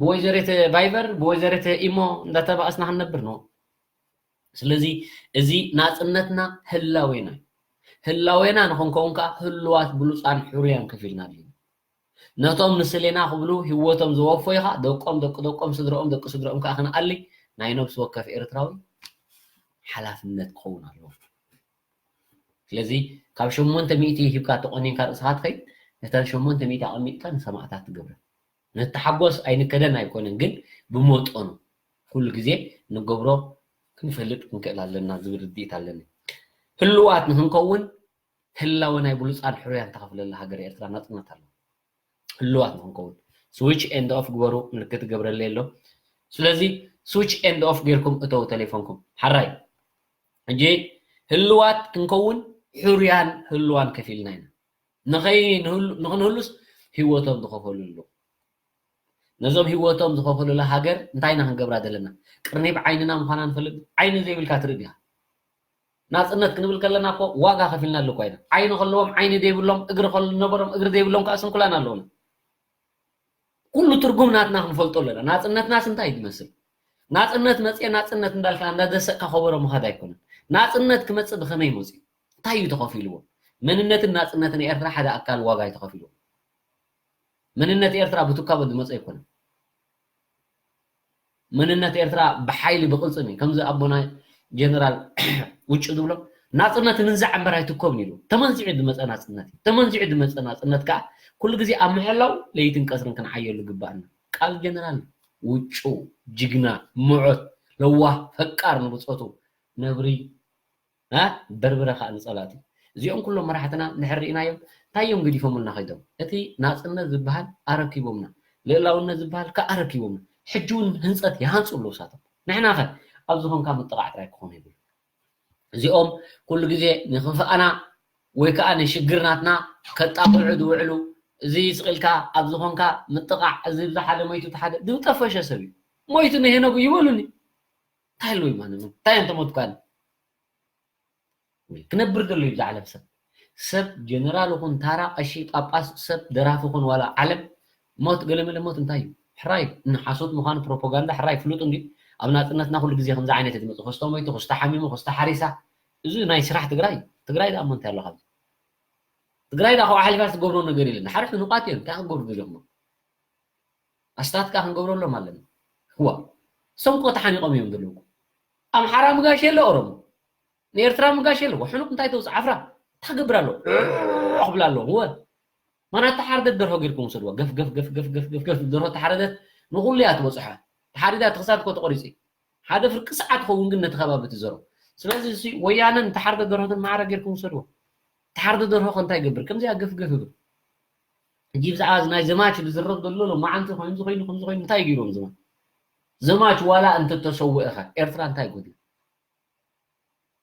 ብወይዘሪት ቫይበር፣ ብወይዘሪት ኢሞ እንዳተባኣስና ክንነብር ነው። ስለዚ እዚ ናጽነትና ህላዌና እዩ። ህላዌና ንኽንከውን ከኣ ህሉዋት ብሉጻን ሕሩያን ከፊልና ኣለና። ነቶም ንስሌና ክብሉ ህይወቶም ዘወፈዩ ከኣ ደቆም፣ ደቂ ደቆም፣ ስድረኦም፣ ደቂ ስድረኦም ከኣ ክንኣሊ ናይ ነብሲ ወከፍ ኤርትራዊ ሓላፍነት ክኸውን ኣለዎ። ስለዚ ካብ ሸሞንተ ሚእቲ ሂብካ ተቆኒንካ ርእስኻ ትኸይድ፣ ነተን ሸሞንተ ሚእቲ ኣቐሚጥካ ንሰማእታት ትገብረን። ንተሓጎስ ኣይንከደን ኣይኮነን፣ ግን ብመጠኑ ኩሉ ግዜ ንገብሮ ክንፈልጥ ክንክእል ኣለና ዝብል ርድኢት ኣለኒ። ህሉዋት ንክንከውን ህላወ ናይ ብሉጻን ሕሩያን ተኸፍለላ ሃገር ኤርትራ ናጽነት ኣለዎ። ህሉዋት ንክንከውን። ስዊች ኤንድ ኦፍ ግበሩ፣ ምልክት ገብረለይ ኣሎ። ስለዚ ስዊች ኤንድ ኦፍ ጌርኩም እተው ቴሌፎንኩም። ሓራይ። ሕጂ ህሉዋት ክንከውን ሕሩያን ህሉዋን ከፊልና ኢና። ንኸይ-፣ ንህሉ-፣ ንኽንህሉስ ህይወቶም ዝኸፈሉ ኣለዉ። ነዞም ህይወቶም ዝኸፈሉላ ሃገር እንታይ ኢና ክንገብራ ዘለና? ቅርኒ ብዓይንና ምዃና ንፈልጥ፣ ዓይኒ ዘይብልካ ትርኢ ዲኻ? ናጽነት ክንብል ከለና እኮ ዋጋ ከፊልና ኣሎ እኮ ኢና። ዓይኒ ከለዎም ዓይኒ ዘይብሎም፣ እግሪ ከሎ ነበሮም እግሪ ዘይብሎም ከኣ ስንኩላን ኣለዉና። ኩሉ ትርጉም ናትና ክንፈልጦ ኣለና። ናጽነትናስ እንታይ እዩ ዝመስል? ናጽነት መጽየ ናጽነት እንዳልካ እንዳደሰቅካ ከበሮ ምኻድ ኣይኮነን። ናጽነት ክመጽእ ብኸመይ መጽዩ? እንታይ እዩ ተኸፊልዎ? መንነትን ናጽነትን ኤርትራ ሓደ ኣካል ዋጋ እዩ ተኸፊልዎ። መንነት ኤርትራ ብትካቦ ዝመጽእ ኣይኮነን። መንነት ኤርትራ ብሓይሊ ብቕልጽም እዩ። ከምዚ ኣቦና ጀነራል ውጩ ዝብሎ፣ ናጽነት ምንዛዕ እምበር ኣይትኮብን ኢሉ። ተመንዚዑ ዝመጸ ናጽነት እዩ። ተመንዚዑ ዝመጸ ናጽነት ከኣ ኩሉ ግዜ ኣብ ምሕላው ለይትን ቀትርን ክንዓየሉ ግባኣና። ቃል ጀነራል ውጩ፣ ጅግና፣ ምዑት፣ ለዋህ፣ ፈቃር ንብጾቱ፣ ነብሪ፣ እ፣ በርበረ ከኣ ንጸላእቱ። እዚኦም ኩሎም መራሕትና እንድሕር ርኢናዮም፣ እንታይ እዮም ገዲፎምልና ከይዶም? እቲ ናጽነት ዝበሃል ኣረኪቦምና፣ ልእላውነት ዝበሃል ከኣ ኣረኪቦምና። ሕጂ እውን ህንጸት ይሃንጹ ኣለዉ እሳቶም። ንሕና ኸ ኣብዚ ኾንካ ምጥቓዕ ጥራይ ክኾን የብሉ። እዚኦም ኩሉ ግዜ ንኽፍኣና ወይ ከኣ ንሽግር ናትና ከጣቕዑ ዝውዕሉ፣ እዚ ስቕ ኢልካ ኣብዚ ኾንካ ምጥቓዕ፣ እዚ ብዝሓደ ሞይቱ፣ እቲ ሓደ ዝጠፈሸ ሰብ እዩ። ሞይቱ ንሄኖጉ ይበሉኒ። እንታይ ኣለዉ ማለት ነው? እንታይ እዮም ተሞትኳኒ? ክነብር ደሎ እዩ ብዛ ዓለም ሰብ። ሰብ ጀነራል ይኹን ታራ፣ ቀሺ፣ ጳጳስ፣ ሰብ ደራፊ ይኹን ዋላ ዓለም ሞት፣ ገለመለ ሞት እንታይ እዩ? ሕራይ፣ ንሓሶት ምዃኑ ፕሮፓጋንዳ ሕራይ ፍሉጥ እንድዩ። ኣብ ናጽነትና ኩሉ ግዜ ከምዚ ዓይነት እዩ ዝመጽእ። ክስተ ሞይቱ፣ ክስተ ሓሚሙ፣ ክስተ ሓሪሳ። እዚ ናይ ስራሕ ትግራይ። ትግራይ ደኣ እሞ እንታይ ኣሎ ካብዚ? ትግራይ ደኣ ካብኡ ሓሊፋ ትገብሮ ነገር የለን። ሓርፍ ንቋት እዮም። እንታይ ክገብሩ ደለኹም? ኣስታት ከኣ ክንገብረሎም ኣለና። ዋ፣ እሶም እኮ ተሓኒቖም እዮም ዘለዉ። ኣምሓራ ምጋሽ የለ ኦሮሞ። ንኤርትራ ምጋሽ የለ። ሕኑቕ እንታይ ተውፅእ? ዓፍራ። እንታይ ክገብር ኣለዎ? ክብል ኣለዎ። እወ። ማና ተሓርደት ደርሆ ጌርኩም ውሰድዋ። ገፍ፣ ገፍ፣ ገፍ፣ ገፍ፣ ገፍ፣ ገፍ፣ ገፍ። ደርሆ ተሓረደት ንኹሉ እያ ትበፅሖ። ተሓሪዳ እቲ ክሳድ እኮ ተቆሪፁ እዩ። ሓደ ፍርቂ ሰዓት ክኸውን ግን ነቲ ከባቢ ትዘሮ። ስለዚ እዚ ወያነን ተሓርደት ደርሆትን ማዕረ ጌርኩም ውሰድዋ። ተሓርደ ደርሆ ከ እንታይ ይገብር? ከምዚኣ ገፍ፣ ገፍ ይብል። ሕጂ ብዛዕባ እዚ ናይ ዘማች ዝዝረብ ዘሎ ሎማዓንቲ ከምዚ ኮይኑ፣ ከምዚ ኮይኑ፣ እንታይ ገይሮም ዘማች? ዘማች ዋላ እንተተሰውአ ኸ ኤርትራ እንታይ ጎድላ?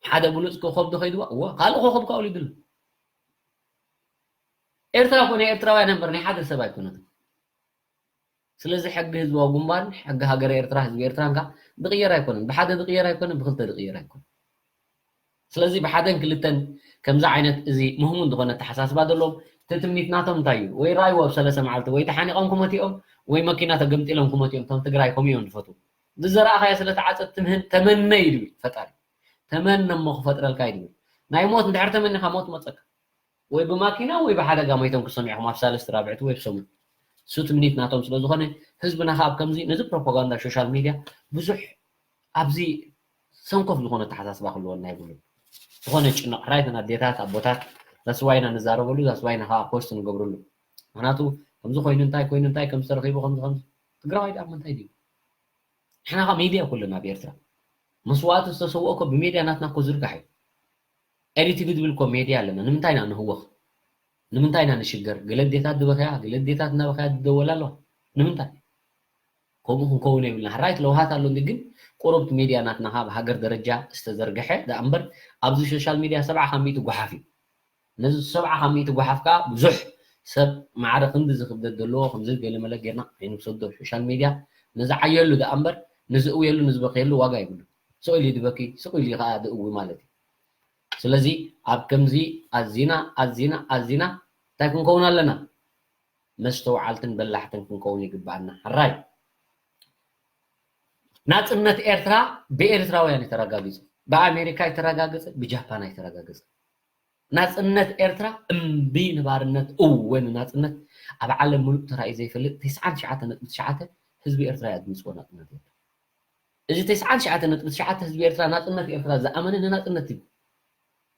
ሓደ ብሉጽ ኮኸብ ዶ ከይድዋ? እወ፣ ካልእ ኮኸብ ከኣ ወሊዱ ኣሎ። ኤርትራ እኮ ናይ ኤርትራውያን እምበር ናይ ሓደ ሰብ ኣይኮነትን። ስለዚ ሕጊ ህዝባዊ ግንባርን ሕጊ ሃገረ ኤርትራ፣ ህዝቢ ኤርትራን ከኣ ዝቕየር ኣይኮነን። ብሓደ ዝቕየር ኣይኮነን፣ ብክልተ ዝቕየር ኣይኮነን። ስለዚ ብሓደን ክልተን ከምዚ ዓይነት እዚ ምህሙን ዝኾነ ኣተሓሳስባ ዘለዎም፣ እቲ ትምኒት ናቶም እንታይ እዩ? ወይ ራይዎ ኣብ ሰለስተ መዓልቲ ወይ ተሓኒቖም ክሞቱ እዮም፣ ወይ መኪና ተገምጢሎም ክሞቱ እዮም። እቶም ትግራይ ከምኡ እዮም ዝፈትዉ። ዝዘራእኻዮ ስለ ተዓጸ ትምህን ተመነ እዩ ዝብል ፈጣሪ። ተመነ እሞ ክፈጥረልካ እዩ ዝብል። ናይ ሞት እንድሕር ተመኒኻ ሞት መጸካ። ወይ ብማኪና ወይ ብሓደጋ ሞይቶም ክሰምዑ ኢኹም ኣብ ሳልስቲ ራብዕቲ ወይ ብሰሙን። እሱ ትምኒት ናቶም ስለ ዝኾነ ህዝብና ከኣ ኣብ ከምዚ ነዚ ፕሮፓጋንዳ ሶሻል ሚድያ ብዙሕ ኣብዚ ሰንኮፍ ዝኾነ ኣተሓሳስባ ክህልወና የብሉን። ዝኾነ ጭነቕ ሕራይ እተን ኣዴታት ኣቦታት ዛስዋይና ንዛረበሉ ዛስዋይና ከኣ ፖስት ንገብረሉ። ምኽንያቱ ከምዚ ኮይኑ እንታይ ኮይኑ እንታይ ከምዚ ተረኺቡ ከምዚ ከምዚ ትግራዋይ ደኣ እሞ እንታይ ድዩ? ንሕና ከኣ ሚድያ ኩልና ኣብ ኤርትራ መስዋእቲ ዝተሰውኦ እኮ ብሚድያ ናትና እኮ ዝርጋሕ እዩ። ኤዲቲቪ ዝብል እኮ ሜድያ ኣለና። ንምንታይ ኢና ንህወኽ? ንምንታይ ኢና ንሽገር? ገለ ኣዴታት ዝበኽያ፣ ገለ ኣዴታት እናበኽያ ዝደወላ ኣለዋ። ንምንታይ? ከምኡ ክንከውን የብልና። ሕራይት ለውሃት ኣሎ እንዲ፣ ግን ቁሩብ እቲ ሜድያ ናትና ካብ ሃገር ደረጃ ዝተዘርግሐ ደኣ እምበር ኣብዚ ሶሻል ሚድያ ሰብዓ ካብ ሚእቲ ጓሓፍ እዩ። ነዚ ሰብዓ ካብ ሚእቲ ጓሓፍ ከዓ ብዙሕ ሰብ ማዕረ ክንዲ ዝክብደት ዘለዎ ከምዚ ገለ መለ ጌርና ኣይንውሰዶ ሶሻል ሚድያ። ነዚ ዓየሉ ደኣ እምበር፣ ንዝእውየሉ ንዝበክየሉ ዋጋ የብሉን። ስቕ ኢሉ ድበኪ፣ ስቕ ኢሉ ከዓ ድእዊ ማለት እዩ። ስለዚ ኣብ ከምዚ ኣዚና ኣዚና ኣዚና እንታይ ክንከውን ኣለና? መስተውዓልትን በላሕትን ክንከውን ይግባኣና። ሕራይ ናጽነት ኤርትራ ብኤርትራውያን እዩ ተረጋጊጹ። ብኣሜሪካ ኣይተረጋገጸ፣ ብጃፓን ኣይተረጋገጸ። ናጽነት ኤርትራ እምቢ ንባርነት፣ እወ ንናጽነት። ኣብ ዓለም ምሉእ ተራእዩ ዘይፈልጥ ተስዓን ትሽዓተ ነጥቢ ትሽዓተ ህዝቢ ኤርትራ እዩ ኣድሚጽዎ ናጽነት ኤርትራ። እዚ ተስዓን ትሽዓተ ነጥቢ ትሽዓተ ህዝቢ ኤርትራ ናጽነት ኤርትራ ዝኣመነ ንናጽነት እዩ።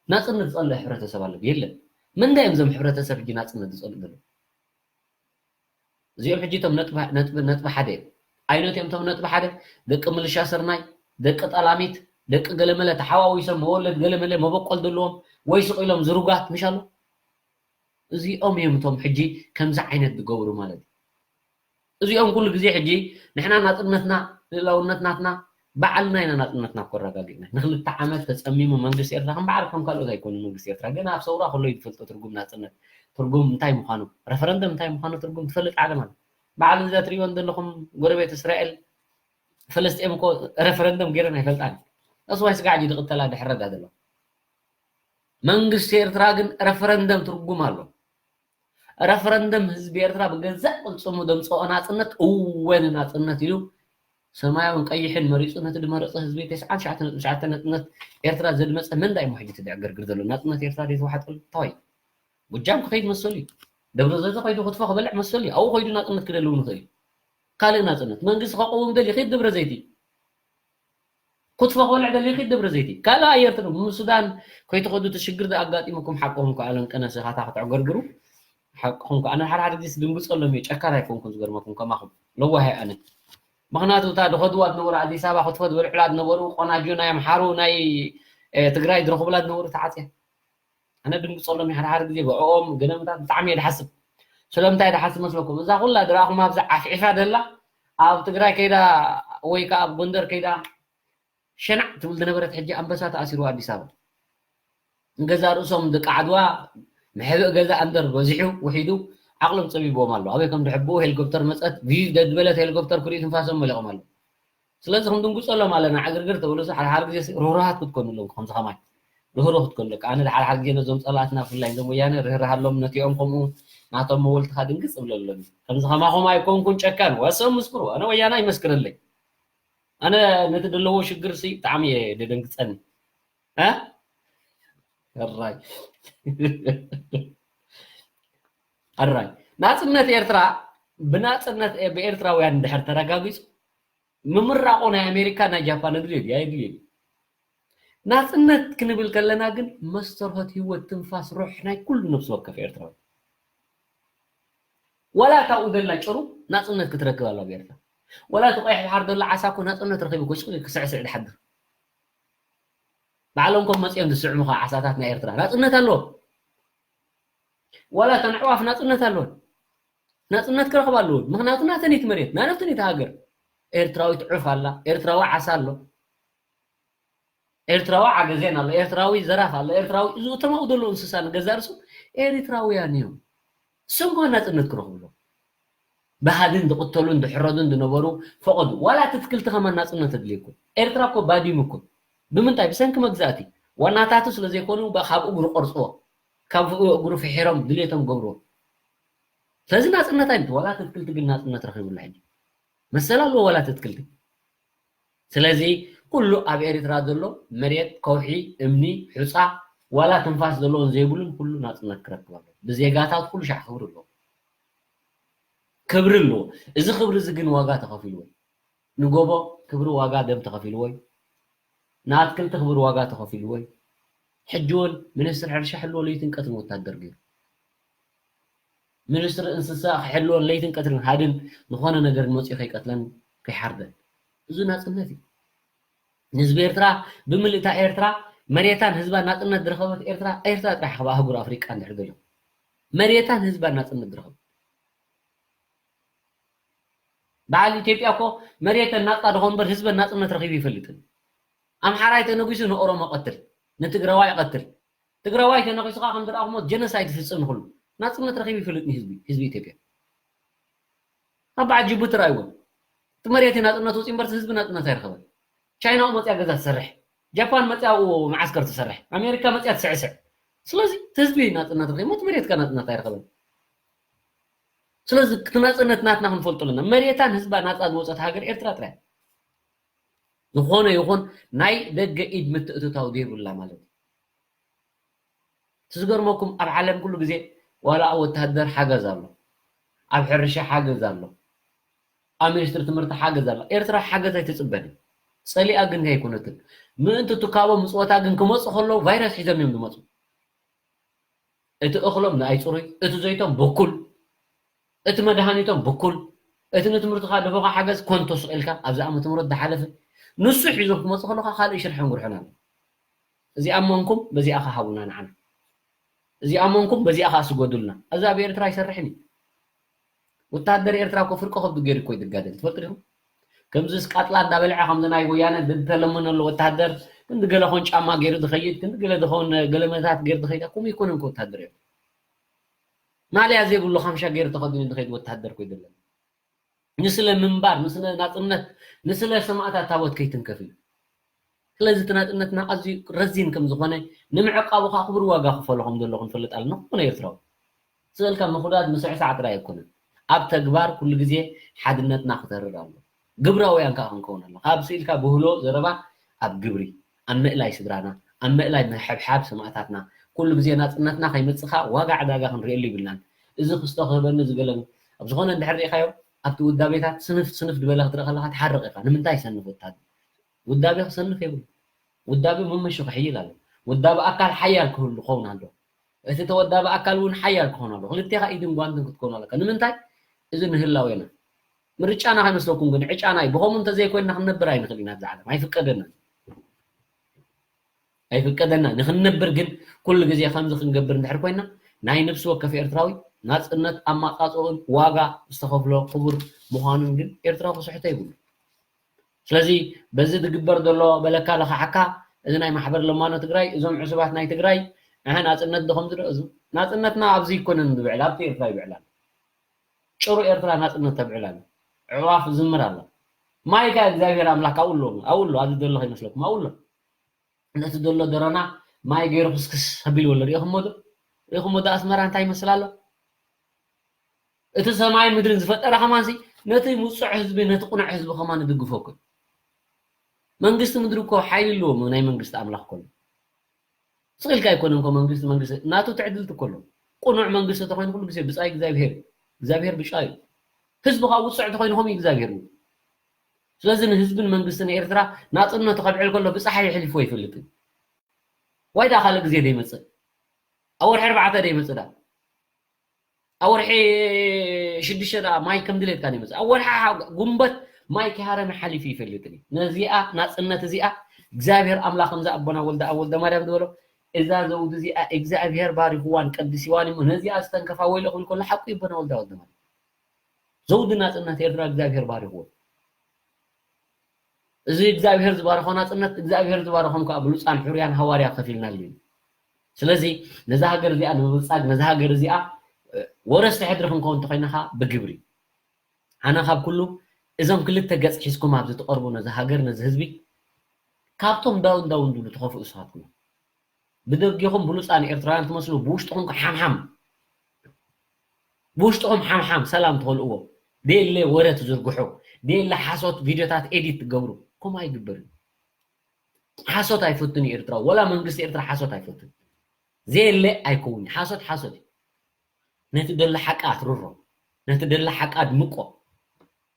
ናጽነት ዝጸልእ ሕብረተሰብ ኣሎ የለን። መንዳ እዮም እዞም ሕብረተሰብ ሕጂ ናጽነት ዝጸልእ ዘሎ? እዚኦም ሕጂ እቶም ነጥቢ ነጥቢ ነጥቢ ሓደ እዮም። ኣይነት እዮም እቶም ነጥቢ ሓደ? ደቂ ምልሻ ስርናይ፣ ደቂ ጠላሚት፣ ደቂ ገለመለ ተሓዋዊሶም መወለድ ገለመለ መበቆል ዘለዎም ወይ ስቕ ኢሎም ዝሩጋት ምሽ ኣሎ። እዚኦም እዮም እቶም ሕጂ ከምዚ ዓይነት ዝገብሩ ማለት እዩ። እዚኦም ኩሉ ግዜ ሕጂ ንሕና ናጽነትና ልእላውነት ናትና ባዕልና ኢና ናጽነትና ኮረጋጊጽና። ንክልተ ዓመት ተጸሚሙ መንግስቲ ኤርትራ ከም ባዕሪ ከም ካልኦት ኣይኮኑ መንግስቲ ኤርትራ ግን ኣብ ሰውራ ከሎ እዩ ዝፈልጦ ትርጉም ናጽነት ትርጉም እንታይ ምዃኑ ረፈረንደም እንታይ ምዃኑ ትርጉም ትፈልጥ ዓለም ኣለ። ባዕሉ እዛ ትሪእወን ዘለኹም ጎረቤት እስራኤል ፈለስጤም እኮ ረፈረንደም ገይረን ኣይፈልጣን። እሱ ዋይ ስጋዕ ድቕተላ ድሕረዳ ዘሎ መንግስቲ ኤርትራ ግን ረፈረንደም ትርጉም ኣሎ። ረፈረንደም ህዝቢ ኤርትራ ብገዛእ ቅልጽሙ ደምጽኦ ናጽነት እወ ንናጽነት ኢሉ ሰማያውን ቀይሕን መሪጹ ነቲ ድመረጸ ህዝቢ ተስዓን ትሽዓተ ነጥቢ ትሽዓተ ነጥነት ኤርትራ ዘድመጸ መን ዳይ ሕጂ ትድዕገርግር ዘሎ ናጽነት ኤርትራ ዘይተዋሕጠሉ ተዋይ ጎጃም ክኸይድ መሰሉ እዩ። ደብረ ዘይቶ ከይዱ ክትፎ ክበልዕ መሰሉ እዩ። ኣብኡ ከይዱ ናጽነት ክደልው ንኽእል እዩ። ካልእ ናጽነት መንግስቲ ከቀውም ደልዩ ኸይድ ደብረ ዘይቲ ክትፎ ክበልዕ ደልዩ ኸይድ ደብረ ዘይቲ ካልእ ኣየር ትርጉም ምስ ሱዳን ከይትኸዱ እቲ ሽግር ኣጋጢሙኩም ሓቅኹም ከኣለን ቀነሰ ካታ ክትዕገርግሩ ሓቅኹም ከኣነ ሓደ ሓደ ግዜ ድንግጸሎም እየ ጨካን ኣይኮንኩን ዝገርመኩም ከማኹም ለዋህ ኣነ ምክንያቱ እታ ድኸድዋ ዝነበሩ ኣዲስ ኣበባ ክትፎ ዝበልዕላ ዝነበሩ ቆናጆ ናይ ኣምሓሩ ናይ ትግራይ ዝረኽቡላ ዝነበሩ ተዓፅያ ኣነ ድንግፀሎም ሓደ ሓደ ግዜ ብዕኦም ገለምታት ብጣዕሚ እየ ድሓስብ ስለምንታይ ድሓስብ መስለኩም እዛ ኩላ ድረኣኹም ኣብዚ ዓፍዒፋ ደላ ኣብ ትግራይ ከይዳ ወይ ከዓ ኣብ ጎንደር ከይዳ ሸናዕ ትብል ዝነበረት ሕጂ ኣንበሳ ተኣሲሩ ኣዲስ ኣበባ ንገዛ ርእሶም ደቂ ዓድዋ መሕብእ ገዛ ኣንደር በዚሑ ውሒዱ ዓቕሎም ፀቢብዎም ኣሎ ኣበይ ከም ድሕብኡ ሄሊኮፕተር መፀት ቪቭ ደድበለት ሄሊኮፕተር ክሪኡ ትንፋሶም መሊቖም ኣሎ ስለዚ ክንድንግፀሎም ኣለና ዕግርግር ተብሉስ ሓደ ሓደ ግዜ ርህሩሃት ክትኮኑ ኣለኩም ከምዚ ከማይ ርህሩህ ክትኮኑ ኣለካ ኣነ ሓደ ሓደ ግዜ ነዞም ፀላእትና ብፍላይ ነዞም ወያነ ርህርሃሎም ነቲኦም ከምኡ ናቶም መወልትኻ ድንግፅ እብለሎም ከምዚ ከማኹም ኣይኮንኩን ጨካን ወሰም ምስክሩ ኣነ ወያነ ኣይመስክረለይ ኣነ ነቲ ዘለዎ ሽግር ሲ ብጣዕሚ እየ ደደንግፀኒ እ ሕራይ ሕራይ ናፅነት ኤርትራ ብናፅነት ብኤርትራውያን እንድሕር ተረጋጊፁ ምምራቑ ናይ ኣሜሪካ ናይ ጃፓን ኣድልዮ ድዩ ኣየድልዮ ድዩ ናፅነት ክንብል ከለና ግን መስተርሆት ህይወት ትንፋስ ሩሕ ናይ ኩሉ ነብሲ ወከፍ ኤርትራዊ ዋላ እታብኡ ዘላ ጭሩ ናፅነት ክትረክብ ኣላ ብኤርትራ ዋላ እቲ ቆይሕ ባሕር ዘሎ ዓሳ እኮ ናፅነት ረኪቡ እኮ ጭ ክስዕስዕ ድሓድር ባዕሎም ከም መፅኦም ዝስዕሙ ከዓ ዓሳታት ናይ ኤርትራ ናፅነት ኣለዎም ዋላ እተን ኣዕዋፍ ናፅነት ኣለወን ናፅነት ክረክብ ኣለዎ ምክንያቱ ናተን እቲ መሬት ናነፍትን እቲ ሃገር ኤርትራዊት ዑፍ ኣላ ኤርትራዊ ዓሳ ኣሎ ኤርትራዊ ዓገዜን ኣሎ ኤርትራዊ ዘራፍ ኣሎ ኤርትራዊ እዚ እቶም ኣብኡ ዘለዉ እንስሳ ንገዛ ርሱ ኤሪትራውያን እዮም እሶም ከማ ናፅነት ክረክብሎ ብሃድን ዝቕተሉን ዝሕረዱን ዝነበሩ ፈቐዱ ዋላ ትትክልቲ ከማ ናፅነት ኣድልየኩም ኤርትራ እኮ ባዲም እኮ ብምንታይ ብሰንኪ መግዛእቲ ዋናታቱ ስለዘይኮኑ ካብ እግሩ ቆርፅዎ ካብ እግሩ ፍሒሮም ድሌቶም ገብርዎ ስለዚ ናፅነት ኣይነት ዋላ ትትክልቲ ግን ናፅነት ረኪቡላ ሕጂ መሰል ኣለዎ ዋላ ትትክልቲ ስለዚ ኩሉ ኣብ ኤሪትራ ዘሎ መሬት ከውሒ እምኒ ሑፃ ዋላ ትንፋስ ዘለዎን ዘይብሉን ኩሉ ናፅነት ክረክብ ኣለዎ ብዜጋታት ኩሉ ሻዕ ክብሪ ኣለዎ ክብሪ ኣለዎ እዚ ክብሪ እዚ ግን ዋጋ ተኸፊልዎ ንጎቦ ክብሪ ዋጋ ደም ተኸፊልዎ እዩ ንኣትክልቲ ክብሪ ዋጋ ተኸፊልዎ እዩ ሕጂ እውን ሚኒስትር ሕርሻ ሕልዎ ለይትን ቀትርን ወታደር ገይሩ ሚኒስትሪ እንስሳ ክሕልወን ለይትን ቀትርን ሃድን ዝኾነ ነገር መፅኡ ከይቀትለን ከይሓርደን እዚ ናፅነት እዩ ንህዝቢ ኤርትራ ብምልእታ ኤርትራ መሬታን ህዝባን ናፅነት ዝረኸበት ኤርትራ ኤርትራ ጥራሕ ካብ ኣህጉር ኣፍሪቃ እንድሕር ዘሎ መሬታን ህዝባን ናፅነት ዝረኸበት በዓል ኢትዮጵያ እኮ መሬተን ናፃ ድኾን በር ህዝበን ናፅነት ረኺቡ ይፈልጥን ኣምሓራይ ተነጒሱ ንኦሮሞ ቀትል ንትግራዋይ ቀትል ትግራዋይ ተነኺሱ ከዓ ከም ዝረኣኹሞ ጀኖሳይድ ዝፍፅም ንኹሉ። ናፅነት ረኺቡ ይፈልጥ ንህዝቢ፣ ህዝቢ ኢትዮጵያ። ኣብ በዓል ጅቡቲ ርኣይዎ። እቲ መሬት እዩ ናፅነት ውፅእ እምበር ህዝቢ ናፅነት ኣይረኸበን። ቻይና ኣብኡ መፅያ ገዛ ትሰርሕ፣ ጃፓን መፅያ ኣብኡ መዓስከር ትሰርሕ፣ ኣሜሪካ መፅያ ትስዕስዕ። ስለዚ እቲ ህዝቢ ናፅነት ረኺቡ፣ እቲ መሬት ከ ናፅነት ኣይረኸበን። ስለዚ እቲ ናፅነት ናትና ክንፈልጦ ኣለና። መሬታን ህዝባ ናፃ ዝወፀት ሃገር ኤርትራ ጥራይ። ዝኾነ ይኹን ናይ ደገ ኢድ ምትእትታው ዘይብላ ማለት እዩ። እቲ ዝገርመኩም ኣብ ዓለም ኩሉ ግዜ ዋላ ኣብ ወታደር ሓገዝ ኣሎ፣ ኣብ ሕርሻ ሓገዝ ኣሎ፣ ኣብ ሚኒስትሪ ትምህርቲ ሓገዝ ኣሎ። ኤርትራ ሓገዝ ኣይትፅበን እዩ። ፀሊኣ ግን ኣይኮነትን። ምእንቲ ትካቦ ምፅወታ ግን ክመፁ ከለዉ ቫይረስ ሒዞም እዮም ዝመፁ። እቲ እኽሎም ንኣይ ፅሩይ፣ እቲ ዘይቶም ብኩል፣ እቲ መድሃኒቶም ብኩል፣ እቲ ንትምህርትኻ ደቦኻ ሓገዝ ኮንቶ ስቕ ኢልካ ኣብዚ ዓመተ ምህረት ዝሓለፈ ንሱ ሒዞም ክመፁ ከለኻ ካልእ ሽርሕን ጉርሕን ኣሎ። እዚኣ እመንኩም በዚኣ ከሃቡና ንዓና። እዚኣ እመንኩም በዚኣ ከኣ ስገዱልና። እዚ ኣብ ኤርትራ ኣይሰርሕን እዩ። ወታደር ኤርትራ እኮ ፍርቂ ከብዱ ገይሩ እኮ እዩ ዝጋደል። ትፈልጡ ዲኹም? ከምዚ ስቃጥላ እንዳበልዐ ከምዚ ናይ ወያነ ዝተለመነሉ ወታደር ክንዲ ገለ ኾን ጫማ ገይሩ ዝኸይድ፣ ክንዲ ገለ ዝኾን ገለመታት ገይሩ ዝኸይድ፣ ከምኡ ይኮነን እኮ ወታደር እዩ። ማልያ ዘይብሉ ካምሻ ገይሩ ተኸዲኑ ዝኸይድ ወታደር እኮ ኣይደለን። ንስለ ምንባር፣ ንስለ ናጽነት፣ ንስለ ሰማእታት ታቦት ከይትንከፍ እዩ። ስለዚ እቲ ናጽነትና ኣዝዩ ረዚን ከም ዝኾነ ንምዕቃቡ ከዓ ክቡር ዋጋ ክፈሎ ከም ዘሎ ክንፈልጥ ኣለና። ኮነ ኤርትራዊ ስእልካ ምኹዳድ ምስዕሳዕ ጥራይ ኣይኮነን። ኣብ ተግባር ኩሉ ግዜ ሓድነትና ክተርር ኣሎ። ግብራውያን ከዓ ክንከውን ኣሎ። ካብ ስእልካ ብህሎ ዘረባ ኣብ ግብሪ፣ ኣብ ምእላይ ስድራና፣ ኣብ ምእላይ ምሕብሓብ ሰማእታትና፣ ኩሉ ግዜ ናጽነትና ከይመጽእ ከዓ ዋጋ ዕዳጋ ክንርእየሉ ይብልናን። እዚ ክስቶ ክህበኒ ዝገለን ኣብ ዝኾነ እንድሕር ርኢኻዮ፣ ኣብቲ ውዳቤታት ስንፍ ስንፍ ዝበለ ክትርኢ ከለኻ ትሓርቕ ኢኻ። ንምንታይ ይሰንፍ ወታደር? ውዳቤ ክሰንፍ የብሉ። ውዳቤ መመሹ ክሕይል ኣሎ። ውዳቤ ኣካል ሓያል ክህሉ ክኸውን ኣሎ። እቲ ተወዳቢ ኣካል እውን ሓያል ክኾን ኣሎ። ክልቴኻ ኢድን ጓንትን ክትኮኑ ኣለካ። ንምንታይ? እዚ ንህላዌና። ምርጫና ከይመስለኩም ግን ዕጫና እዩ። ብኸምኡ እንተዘይኮይንና ክንነብር ኣይንኽእል ኢና። ኣብዚ ዓለም ኣይፍቀደናን። ኣይፍቀደና። ንኽንነብር ግን ኩሉ ግዜ ከምዚ ክንገብር እንድሕር ኮይና ናይ ነብሲ ወከፍ ኤርትራዊ ናጽነት ኣማጻጽኦን ዋጋ ዝተኸፍሎ ክቡር ምዃኑን ግን ኤርትራዊ ክስሕቶ ይብሉ። ስለዚ በዚ ዝግበር ዘሎ በለካ ለኻሓካ እዚ ናይ ማሕበር ለማኖ ትግራይ እዞም ዕሱባት ናይ ትግራይ ኣሀ ናጽነት ዶ ከምዚ ዶ እዚ ናጽነትና ኣብዚ ይኮነን ዝብዕል ኣብቲ ኤርትራ ይብዕል ኣሎ። ጭሩ ኤርትራ ናጽነት ተብዕል ኣሎ። ዕዋፍ ዝምር ኣሎ። ማይ ከ እግዚኣብሔር ኣምላክ ኣብኡ ኣሎ ኣብኡ ኣሎ ኣብዚ ዘሎ ከይመስለኩም ኣብኡ ኣሎ። ነቲ ዘሎ ደሮና ማይ ገይሩ ክስክስ ኣቢልዎ ኣሎ። ሪኢኹሞ ዶ? ሪኢኹሞ ዶ ኣስመራ እንታይ ይመስል ኣሎ? እቲ ሰማይ ምድርን ዝፈጠረ ከማንሲ ነቲ ምጹዕ ህዝቢ ነቲ ቁኑዕ ህዝቢ ከማን ይድግፎ እኮ እዩ። መንግስቲ ምድሪ እኮ ሓይሊ ኣለዎ ናይ መንግስቲ ኣምላኽ እኮ እዩ። ስቕ ኢልካ ኣይኮነን እኮ መንግስቲ መንግስቲ ናቱ ትዕድልቲ እኮ ኣሎ። ቁኑዕ መንግስቲ ተኾይኑ ኩሉ ግዜ ብጻይ እግዚኣብሔር እዩ። እግዚኣብሔር ብጫ እዩ። ህዝቢ ከዓ ውጹዕ ተኾይኑ ከምኡ እግዚኣብሔር እዩ። ስለዚ ንህዝብን መንግስትን ኤርትራ ናጽነቱ ከብዕል ከሎ ብፀሓይ ኣሕሊፍዎ ኣይፈልጥን። ዋይ ደኣ ካልእ ግዜ ደይመጽእ ኣብ ወርሒ ኣርባዕተ ደይመጽእ ደኣ ኣብ ወርሒ ሽዱሽተ ደኣ ማይ ከም ድሌትካ ደይመጽእ ኣብ ወርሒ ሓ- ጉንበት ማይ ከይሃረመ ሓሊፉ ይፈልጥን እዩ። ነዚኣ ናጽነት እዚኣ እግዚኣብሔር ኣምላኽ ከምዚ ኣቦና ወልደ ኣብ ወልደ ማርያም ዝበሎ እዛ ዘውዲ እዚኣ እግዚኣብሔር ባሪኽዋን ቀዲስዋን እሞ ነዚኣ ዝተንከፋ ወይለ ክብል ከሎ ሓቁ ይቦና ወልደ ወልደ ማርያም ዘውዲ ናጽነት ኤርትራ እግዚኣብሔር ባሪኽዎ። እዚ እግዚኣብሔር ዝባረኾ ናጽነት እግዚኣብሔር ዝባረኾም ከዓ ብሉፃን ሕሩያን ሃዋርያ ከፊልናሉ እዩ። ስለዚ ነዛ ሃገር እዚኣ ንምብልፃግ ነዛ ሃገር እዚኣ ወረስቲ ሕድሪ ክንከውን እንተኮይና ከዓ ብግብሪ ኣነ ካብ ኩሉ እዞም ክልተ ገፅ ሒዝኩም ኣብዚ ትቐርቡ ነዚ ሃገር ነዚ ህዝቢ ካብቶም ዳውን ዳውን ዝብሉ ተኸፍኡ ንስኻትኩም ብደጊኹም ብሉፃን ኤርትራውያን ትመስሉ ብውሽጥኹም ሓምሓም ብውሽጥኹም ሓምሓም ሰላም ትኸልእዎ ደየለ ወረ ትዝርግሑ ደየለ ሓሶት ቪድዮታት ኤዲት ትገብሩ ከምኡ ኣይግበርን ሓሶት ኣይፈቱን ኤርትራ ወላ መንግስቲ ኤርትራ ሓሶት ኣይፈቱን ዘየለ ኣይከውን ሓሶት ሓሶት እዩ ነቲ ደሎ ሓቂ ኣትርሮ ነቲ ደሎ ሓቂ ኣድምቆ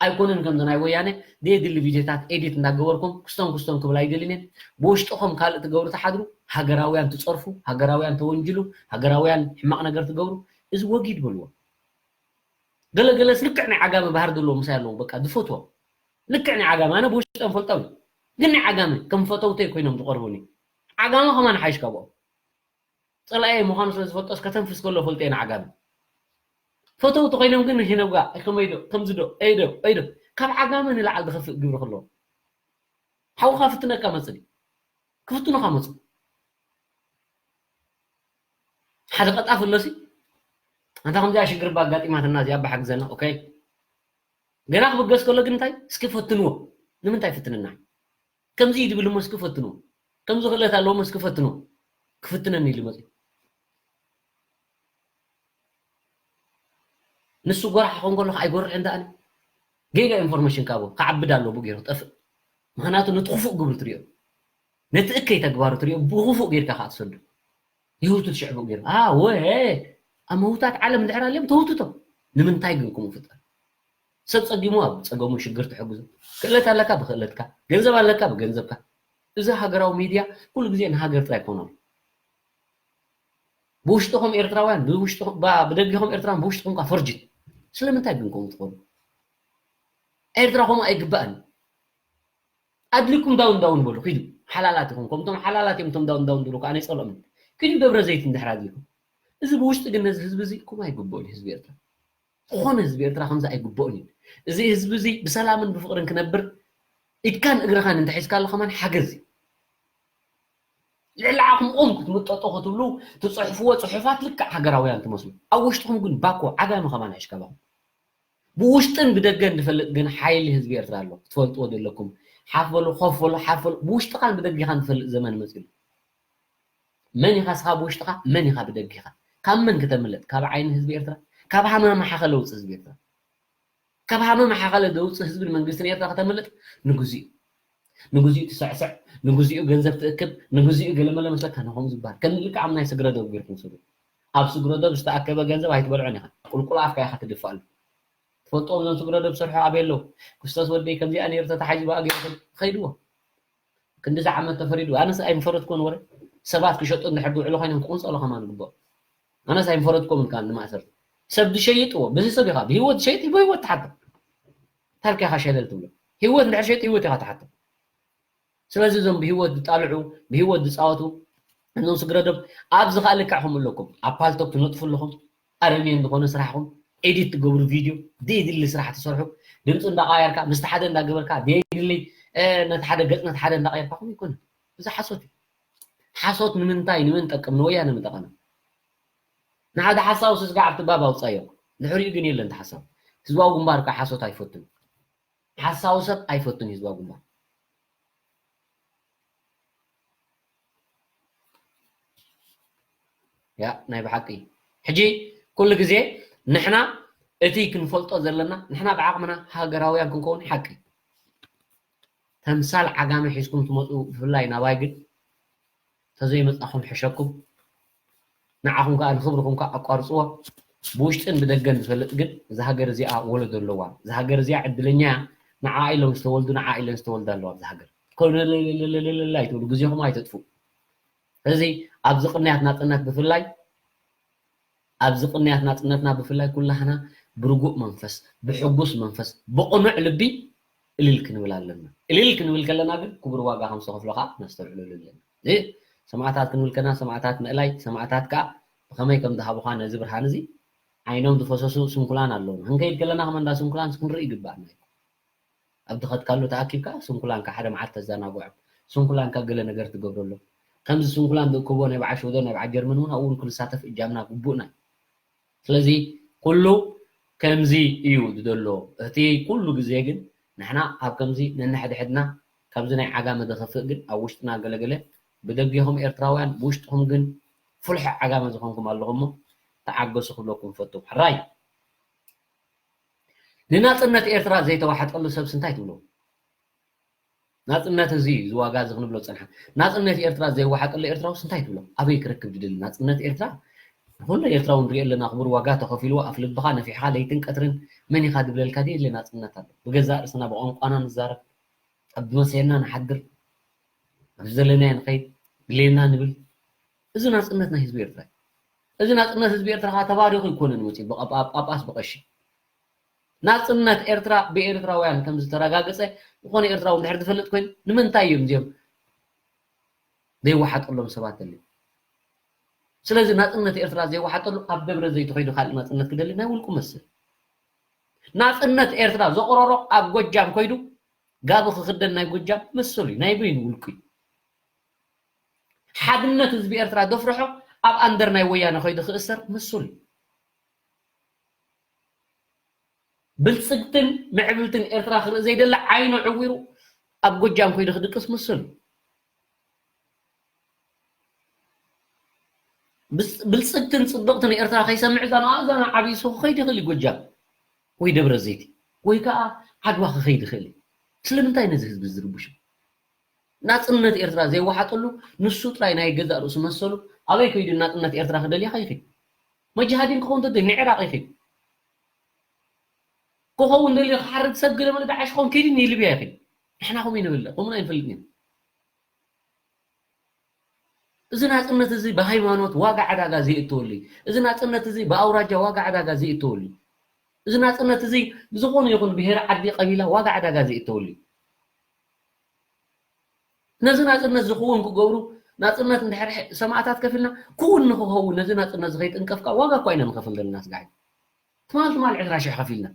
ኣይኮነን ከምዚ ናይ ወያነ ደየድሊ ቪድዮታት ኤዲት እንዳገበርኩም ክስቶም ክስቶም ክብል ኣይደልን እየ ብውሽጥኹም ካልእ ትገብሩ ትሓድሩ ሃገራውያን ትፀርፉ ሃገራውያን ተወንጅሉ ሃገራውያን ሕማቕ ነገር ትገብሩ እዚ ወጊድ በልዎ ገለገለስ ልክዕ ናይ ዓጋመ ባህር ዘለዎ ምሳይ ኣለዎ በቃ ዝፈትዎ ልክዕ ናይ ዓጋመ ኣነ ብውሽጠም ፈልጦም ግን ናይ ዓጋመ ከም ፈተውተይ ኮይኖም ዝቐርቡኒ ዓጋመ ከማን ሓይሽ ካብኦም ፀላኤ ምዃኑ ስለ ዝፈልጦስ ከተንፍስ ከሎ ፈልጦ እየ ንዓጋመ ፈተውቲ ኮይኖም ግን ሂነውጋ ከመይዶ ከምዚዶ ኤዶ ኤዶ ካብ ዓጋመ ንላዓል ዝኸፍእ ግብሪ ከለዎ ሓውኻ ፍትነካ መፅእ ክፍትኑኻ መፁ ሓደ ቀጣፍ ኣሎ ሲ ኣንታ ከምዚኣ ሽግር ባጋጢማትና እዚኣ ብሓግዘና ኦኬ ገና ክብገስ ከሎ ግን እንታይ እስኪ ፈትንዎ ንምንታይ ፍትንና ከምዚ ይድብል እሞ እስኪ ፈትንዎ ከምዚ ክእለት ኣለዎ እሞ እስኪ ፈትንዎ ክፍትነኒ ኢሉ መፅኡ ንሱ ጎራሕ ክኾን ከሎ ኣይጎርሕን ደኣ ጌጋ ኢንፎርሜሽን ካብኡ ክዓብድ ኣለዎ ብኡ ገይሩ ክጠፍእ ምክንያቱ ነቲ ክፉእ ግብሩ ትሪኦ ነቲ እከይ ተግባሩ ትሪኦ ብክፉእ ጌርካ ከዓ ትሰዱ ይህውቱ ትሽዕቡ ገይሩ ኣወ ኣብ ምህውታት ዓለም እንድሕር ኣልዮም ተውትቶም ንምንታይ ግን ከምኡ ፍጠር ሰብ ፀጊሙ ኣብ ፀገሙ ሽግር ትሕግዙ ክእለት ኣለካ ብክእለትካ ገንዘብ ኣለካ ብገንዘብካ እዚ ሃገራዊ ሚድያ ኩሉ ግዜ ንሃገር ጥራይ ኮኖም ብውሽጥኹም ኤርትራውያን ብደጊኹም ኤርትራውያን ብውሽጥኹም ካ ፈርጅት ስለምንታይ ግን ከምኡ ትኾኑ ኤርትራ ከምኡ ኣይግባእን ኣድልኩም ዳውን ዳውን በሉ ኪዱ ሓላላት ይኹም ከምቶም ሓላላት እዮም ቶም ዳውን ዳውን ዝብሉ ከዓ ናይ ፀልኦም ኪዱ ደብረ ዘይት እንድሕር ኣድልኩም እዚ ብውሽጢ ግን ነዚ ህዝቢ እዚ ከምኡ ኣይግብኦን ህዝቢ ኤርትራ ዝኾነ ህዝቢ ኤርትራ ከምዚ ኣይግብኦን እዩ እዚ ህዝቢ እዚ ብሰላምን ብፍቅርን ክነብር ኢድካን እግርኻን እንተሒዝካሉ ከማን ሓገዝ እዩ ልዕሊ ዓቕምኹም ክትምጠጡ ክትብሉ ትፅሕፍዎ ፅሑፋት ልክዕ ሃገራውያን ትመስሉ ኣብ ውሽጥኹም ግን ባኮ ዓጋሚ ከማን ኣሽከባኹም ብውሽጥን ብደገን ዝፈልጥ ግን ሓይሊ ህዝቢ ኤርትራ ኣሎ ክትፈልጥዎ ዘለኩም ሓፍ በሉ ኮፍ በሉ ሓፍ በሉ ብውሽጥኻን ብደጊኻን ዝፈልጥ ዘመን መፂሉ መን ኢኻ ስኻ ብውሽጥኻ መን ኢኻ ብደጊኻ ካብ መን ክተምልጥ ካብ ዓይኒ ህዝቢ ኤርትራ ካብ ሃመማ ሓኸለ ውፅእ ህዝቢ ኤርትራ ካብ ሃመማ ሓኸለ ዘውፅእ ህዝብን መንግስትን ኤርትራ ክተምልጥ ንግዜኡ ንግዜኡ ትስዕስዕ ንግዜኡ ገንዘብ ትእክብ ንግዜኡ ገለመለ መስለካ ንኹም ዝበሃል ከም ልክዕ ኣብ ናይ ስግረ ዶብ ጌርኩም ስዱ ኣብ ስግረ ዶብ ዝተኣከበ ገንዘብ ኣይትበልዖን ኢኻ ቁልቁል ኣፍካ ኢኻ ትድፍኣሉ ትፈልጥዎም እዞም ስግረ ዶብ ዝሰርሑ ኣበይ ኣለዉ ክስተስ ወደይ ከምዚኣ ነይሩ ተታሓይዙ ብኣ ገይሩ ከይድዎ ክንዲ ዝዓመት ተፈሪዱ ኣነስ ኣይምፈረድኩን ወረ ሰባት ክሸጡ እንድሕር ዝውዕሉ ኮይኖም ክቁንፀሉ ከማን ግበኦ ኣነስ ኣይምፈረድኩምን ከዓ ንማእሰርቲ ሰብ ዝሸይጥዎ በዚ ሰብ ኢኻ ብሂወት ዝሸይጥ ብሂወት ትሓቶ ታልካ ኢኻ ሸለል ትብሎ ሂወት እንድሕር ሸይጥ ሂወት ኢኻ ትሓቶ ስለዚ እዞም ብሂወት ዝጣልዑ ብሂወት ዝፃወቱ እዞም ስግረዶብ ኣብዚ ከዓ ልክዕኹም ኣለኩም ኣብ ፓልቶክ ትነጥፉ ኣለኹም ኣረሜን ዝኾነ ስራሕኹም ኤዲት ትገብሩ ቪድዮ ዘይድሊ ስራሕ ትሰርሑ ድምፂ እንዳቀያርካ ምስቲ ሓደ እንዳገበርካ ዘይድሊ ነቲ ሓደ ገፅ ነቲ ሓደ እንዳቀየርካ ከምኡ ይኮነ እዚ ሓሶት እዩ ሓሶት ንምንታይ ንመን ጠቅም ንወያነ ምጠቀመ ንሓደ ሓሳዊ ስስጋዕ ኣብቲ ባብ ኣውፃዮ ድሕሪኡ ግን የለን ሓሳዊ ህዝባዊ ግንባር ከዓ ሓሶት ኣይፈቱን ሓሳዊ ሰብ ኣይፈቱን ህዝባዊ ግንባር ያ ናይ ብሓቂ ሕጂ ኩሉ ግዜ ንሕና እቲ ክንፈልጦ ዘለና ንሕና ብዓቕምና ሃገራውያን ክንከውን ሓቂ ተምሳል ዓጋመ ሒዝኩም ትመፁ ብፍላይ ናባይ ግን ተዘይመፃኹም ሕሸኩም ንዓኹም ከዓ ንክብርኹም ከዓ ኣቋርፅዎ ብውሽጥን ብደገን ዝፈልጥ ግን እዛ ሃገር እዚኣ ወለዶ ኣለዋ እዛ ሃገር እዚኣ ዕድለኛ እያ ንዓ ኢሎም ዝተወልዱ ንዓ ኢለን ዝተወልዳ ኣለዋ እዛ ሃገር ኮለለለለለለ ኣይትብሉ ግዜኹም ኣይተጥፉ እዚ ኣብዚ ቅንያት ናፅነት ብፍላይ ኣብዚ ቅንያት ናፅነትና ብፍላይ ኩላህና ብርጉእ መንፈስ ብሕጉስ መንፈስ ብቕኑዕ ልቢ እልል ክንብል ኣለና እልል ክንብል ከለና ግን ክቡር ዋጋ ከም ዝተኸፍሎ ከዓ ነስተውዕለሉ ኣለና እዚ ሰማዕታት ክንብል ከና ሰማዕታት ምእላይ ሰማዕታት ከዓ ብኸመይ ከም ዝሃቡኻ ነዚ ብርሃን እዚ ዓይኖም ዝፈሰሱ ስንኩላን ኣለውና ክንከይድ ከለና ከመ እንዳ ስንኩላን ክንርኢ ይግባኣና እዩ ኣብ ዝኸድካሉ ተኣኪብካ ስንኩላንካ ሓደ መዓልቲ ተዘናግዖም ስንኩላንካ ገለ ነገር ትገብረሎም ከምዚ ስንኩላን ዝእከቦ ናይ በዓል ሽወደን ናይ በዓል ጀርመን እውን ኣብኡ እውን ክንሳተፍ እጃምና ግቡእና እዩ ስለዚ ኩሉ ከምዚ እዩ ዝደሎ እቲ ኩሉ ግዜ ግን ንሕና ኣብ ከምዚ ነንሕድሕድና ካብዚ ናይ ዓጋመ ዘኸፍእ ግን ኣብ ውሽጥና ገለገለ ብደጌኹም ኤርትራውያን ብውሽጥኹም ግን ፍልሖ ዓጋመ ዝኾንኩም ኣለኹም እሞ ተዓገሱ ክብለኩም ፈቱ ሕራይ ንናጽነት ኤርትራ ዘይተዋሓጠሉ ሰብስ እንታይ ትብሎ? ናጽነት እዚ እዚ ዋጋ እዚ ክንብሎ ዝጸንሓ ናጽነት ኤርትራ ዘይወሓጠሉ ኤርትራውስ እንታይ ትብሎ? ኣበይ ክረክብ ዝደሊ ናጽነት ኤርትራ? ኩሉ ኤርትራዊ ንሪኦ ኣለና ክቡር ዋጋ ተኸፊልዎ ኣፍ ልብኻ ነፊሕኻ ለይትን ቀትርን መን ኢኻ ዝብለልካ ዘየለ ናጽነት ኣሎ። ብገዛእ ርእስና ብቋንቋና ንዛረብ ኣብ ዝመሰየና ንሓድር ኣብ ዝደለናዮ ንኸይድ ድሌና ንብል እዚ ናጽነት ናይ ህዝቢ ኤርትራ እዩ። እዚ ናጽነት ህዝቢ ኤርትራ ከዓ ተባሪኹ ኣይኮነን መፂኡ ብጳጳስ ብቐሺ። ናጽነት ኤርትራ ብኤርትራውያን ከም ዝተረጋገጸ ዝኾነ ኤርትራዊ እንድሕር ዝፈልጥ ኮይኑ ንምንታይ እዮም እዚኦም ዘይወሓጠሎም ሰባት ዘለ? ስለዚ ናጽነት ኤርትራ ዘይወሓጠሉ ኣብ ደብረ ዘይት ኸይዱ ካልእ ናጽነት ክደሊ ናይ ውልቁ መስል። ናጽነት ኤርትራ ዘቕረሮ ኣብ ጎጃም ከይዱ ጋቢ ክኽደን ናይ ጎጃም መሰሉ እዩ፣ ናይ በይኑ ውልቁ እዩ። ሓድነት ህዝቢ ኤርትራ ዘፍርሖ ኣብ ኣንደር ናይ ወያነ ከይዱ ክእሰር ምሱል እዩ። ብልፅግትን ምዕብልትን ኤርትራ ክርኢ ዘይደለ ዓይኑ ዕዊሩ ኣብ ጎጃም ከይዱ ክድቅስ ምሱል እዩ። ብልፅግትን ፅብቕትን ኤርትራ ከይሰምዕ እዛ ንኣዛና ዓብዪ ሱኹ ከይድ ይኽእል እዩ ጎጃም ወይ ደብረ ዘይቲ ወይ ከዓ ዓድዋ ክኸይድ ይኽእል እዩ። ስለምንታይ ነዚ ህዝቢ ዝርብሹ? ናፅነት ኤርትራ ዘይወሓጠሉ ንሱ ጥራይ ናይ ገዛእ ርእሱ መሰሉ ኣበይ ከይዱ ናፅነት ኤርትራ ክደልያ ከይኽእል? መጃሃዲን ክኸውን ተደልዩ ንዕራቕ ይኽእል። ክኸውን ደልዩ ክሓርድ ሰብ ገለ መለ ዳዕሽ ክኸውን ከይዱ ንሊብያ ይኽእል። ንሕና ከምኡ ይንብል ከምኡ ኣይንፈልጥን ኢና። እዚ ናፅነት እዚ ብሃይማኖት ዋጋ ዕዳጋ ዘይእተወሉ እዩ። እዚ ናፅነት እዚ ብኣውራጃ ዋጋ ዕዳጋ ዘይእተወሉ እዩ። እዚ ናፅነት እዚ ብዝኾነ ይኹን ብሄር ዓዲ ቀቢላ ዋጋ ዕዳጋ ዘይእተወሉ እዩ። ነዚ ናፅነት ዝኽውን ክገብሩ ናፅነት እንድሕር ሰማእታት ከፊልና ክውን ንክኸውን ነዚ ናፅነት ዝኸይጥንቀፍካ ዋጋ እኳ ኢና ንኸፍል ዘለና ስጋዕ ትማል ትማል ዕስራ ሽሕ ከፊልና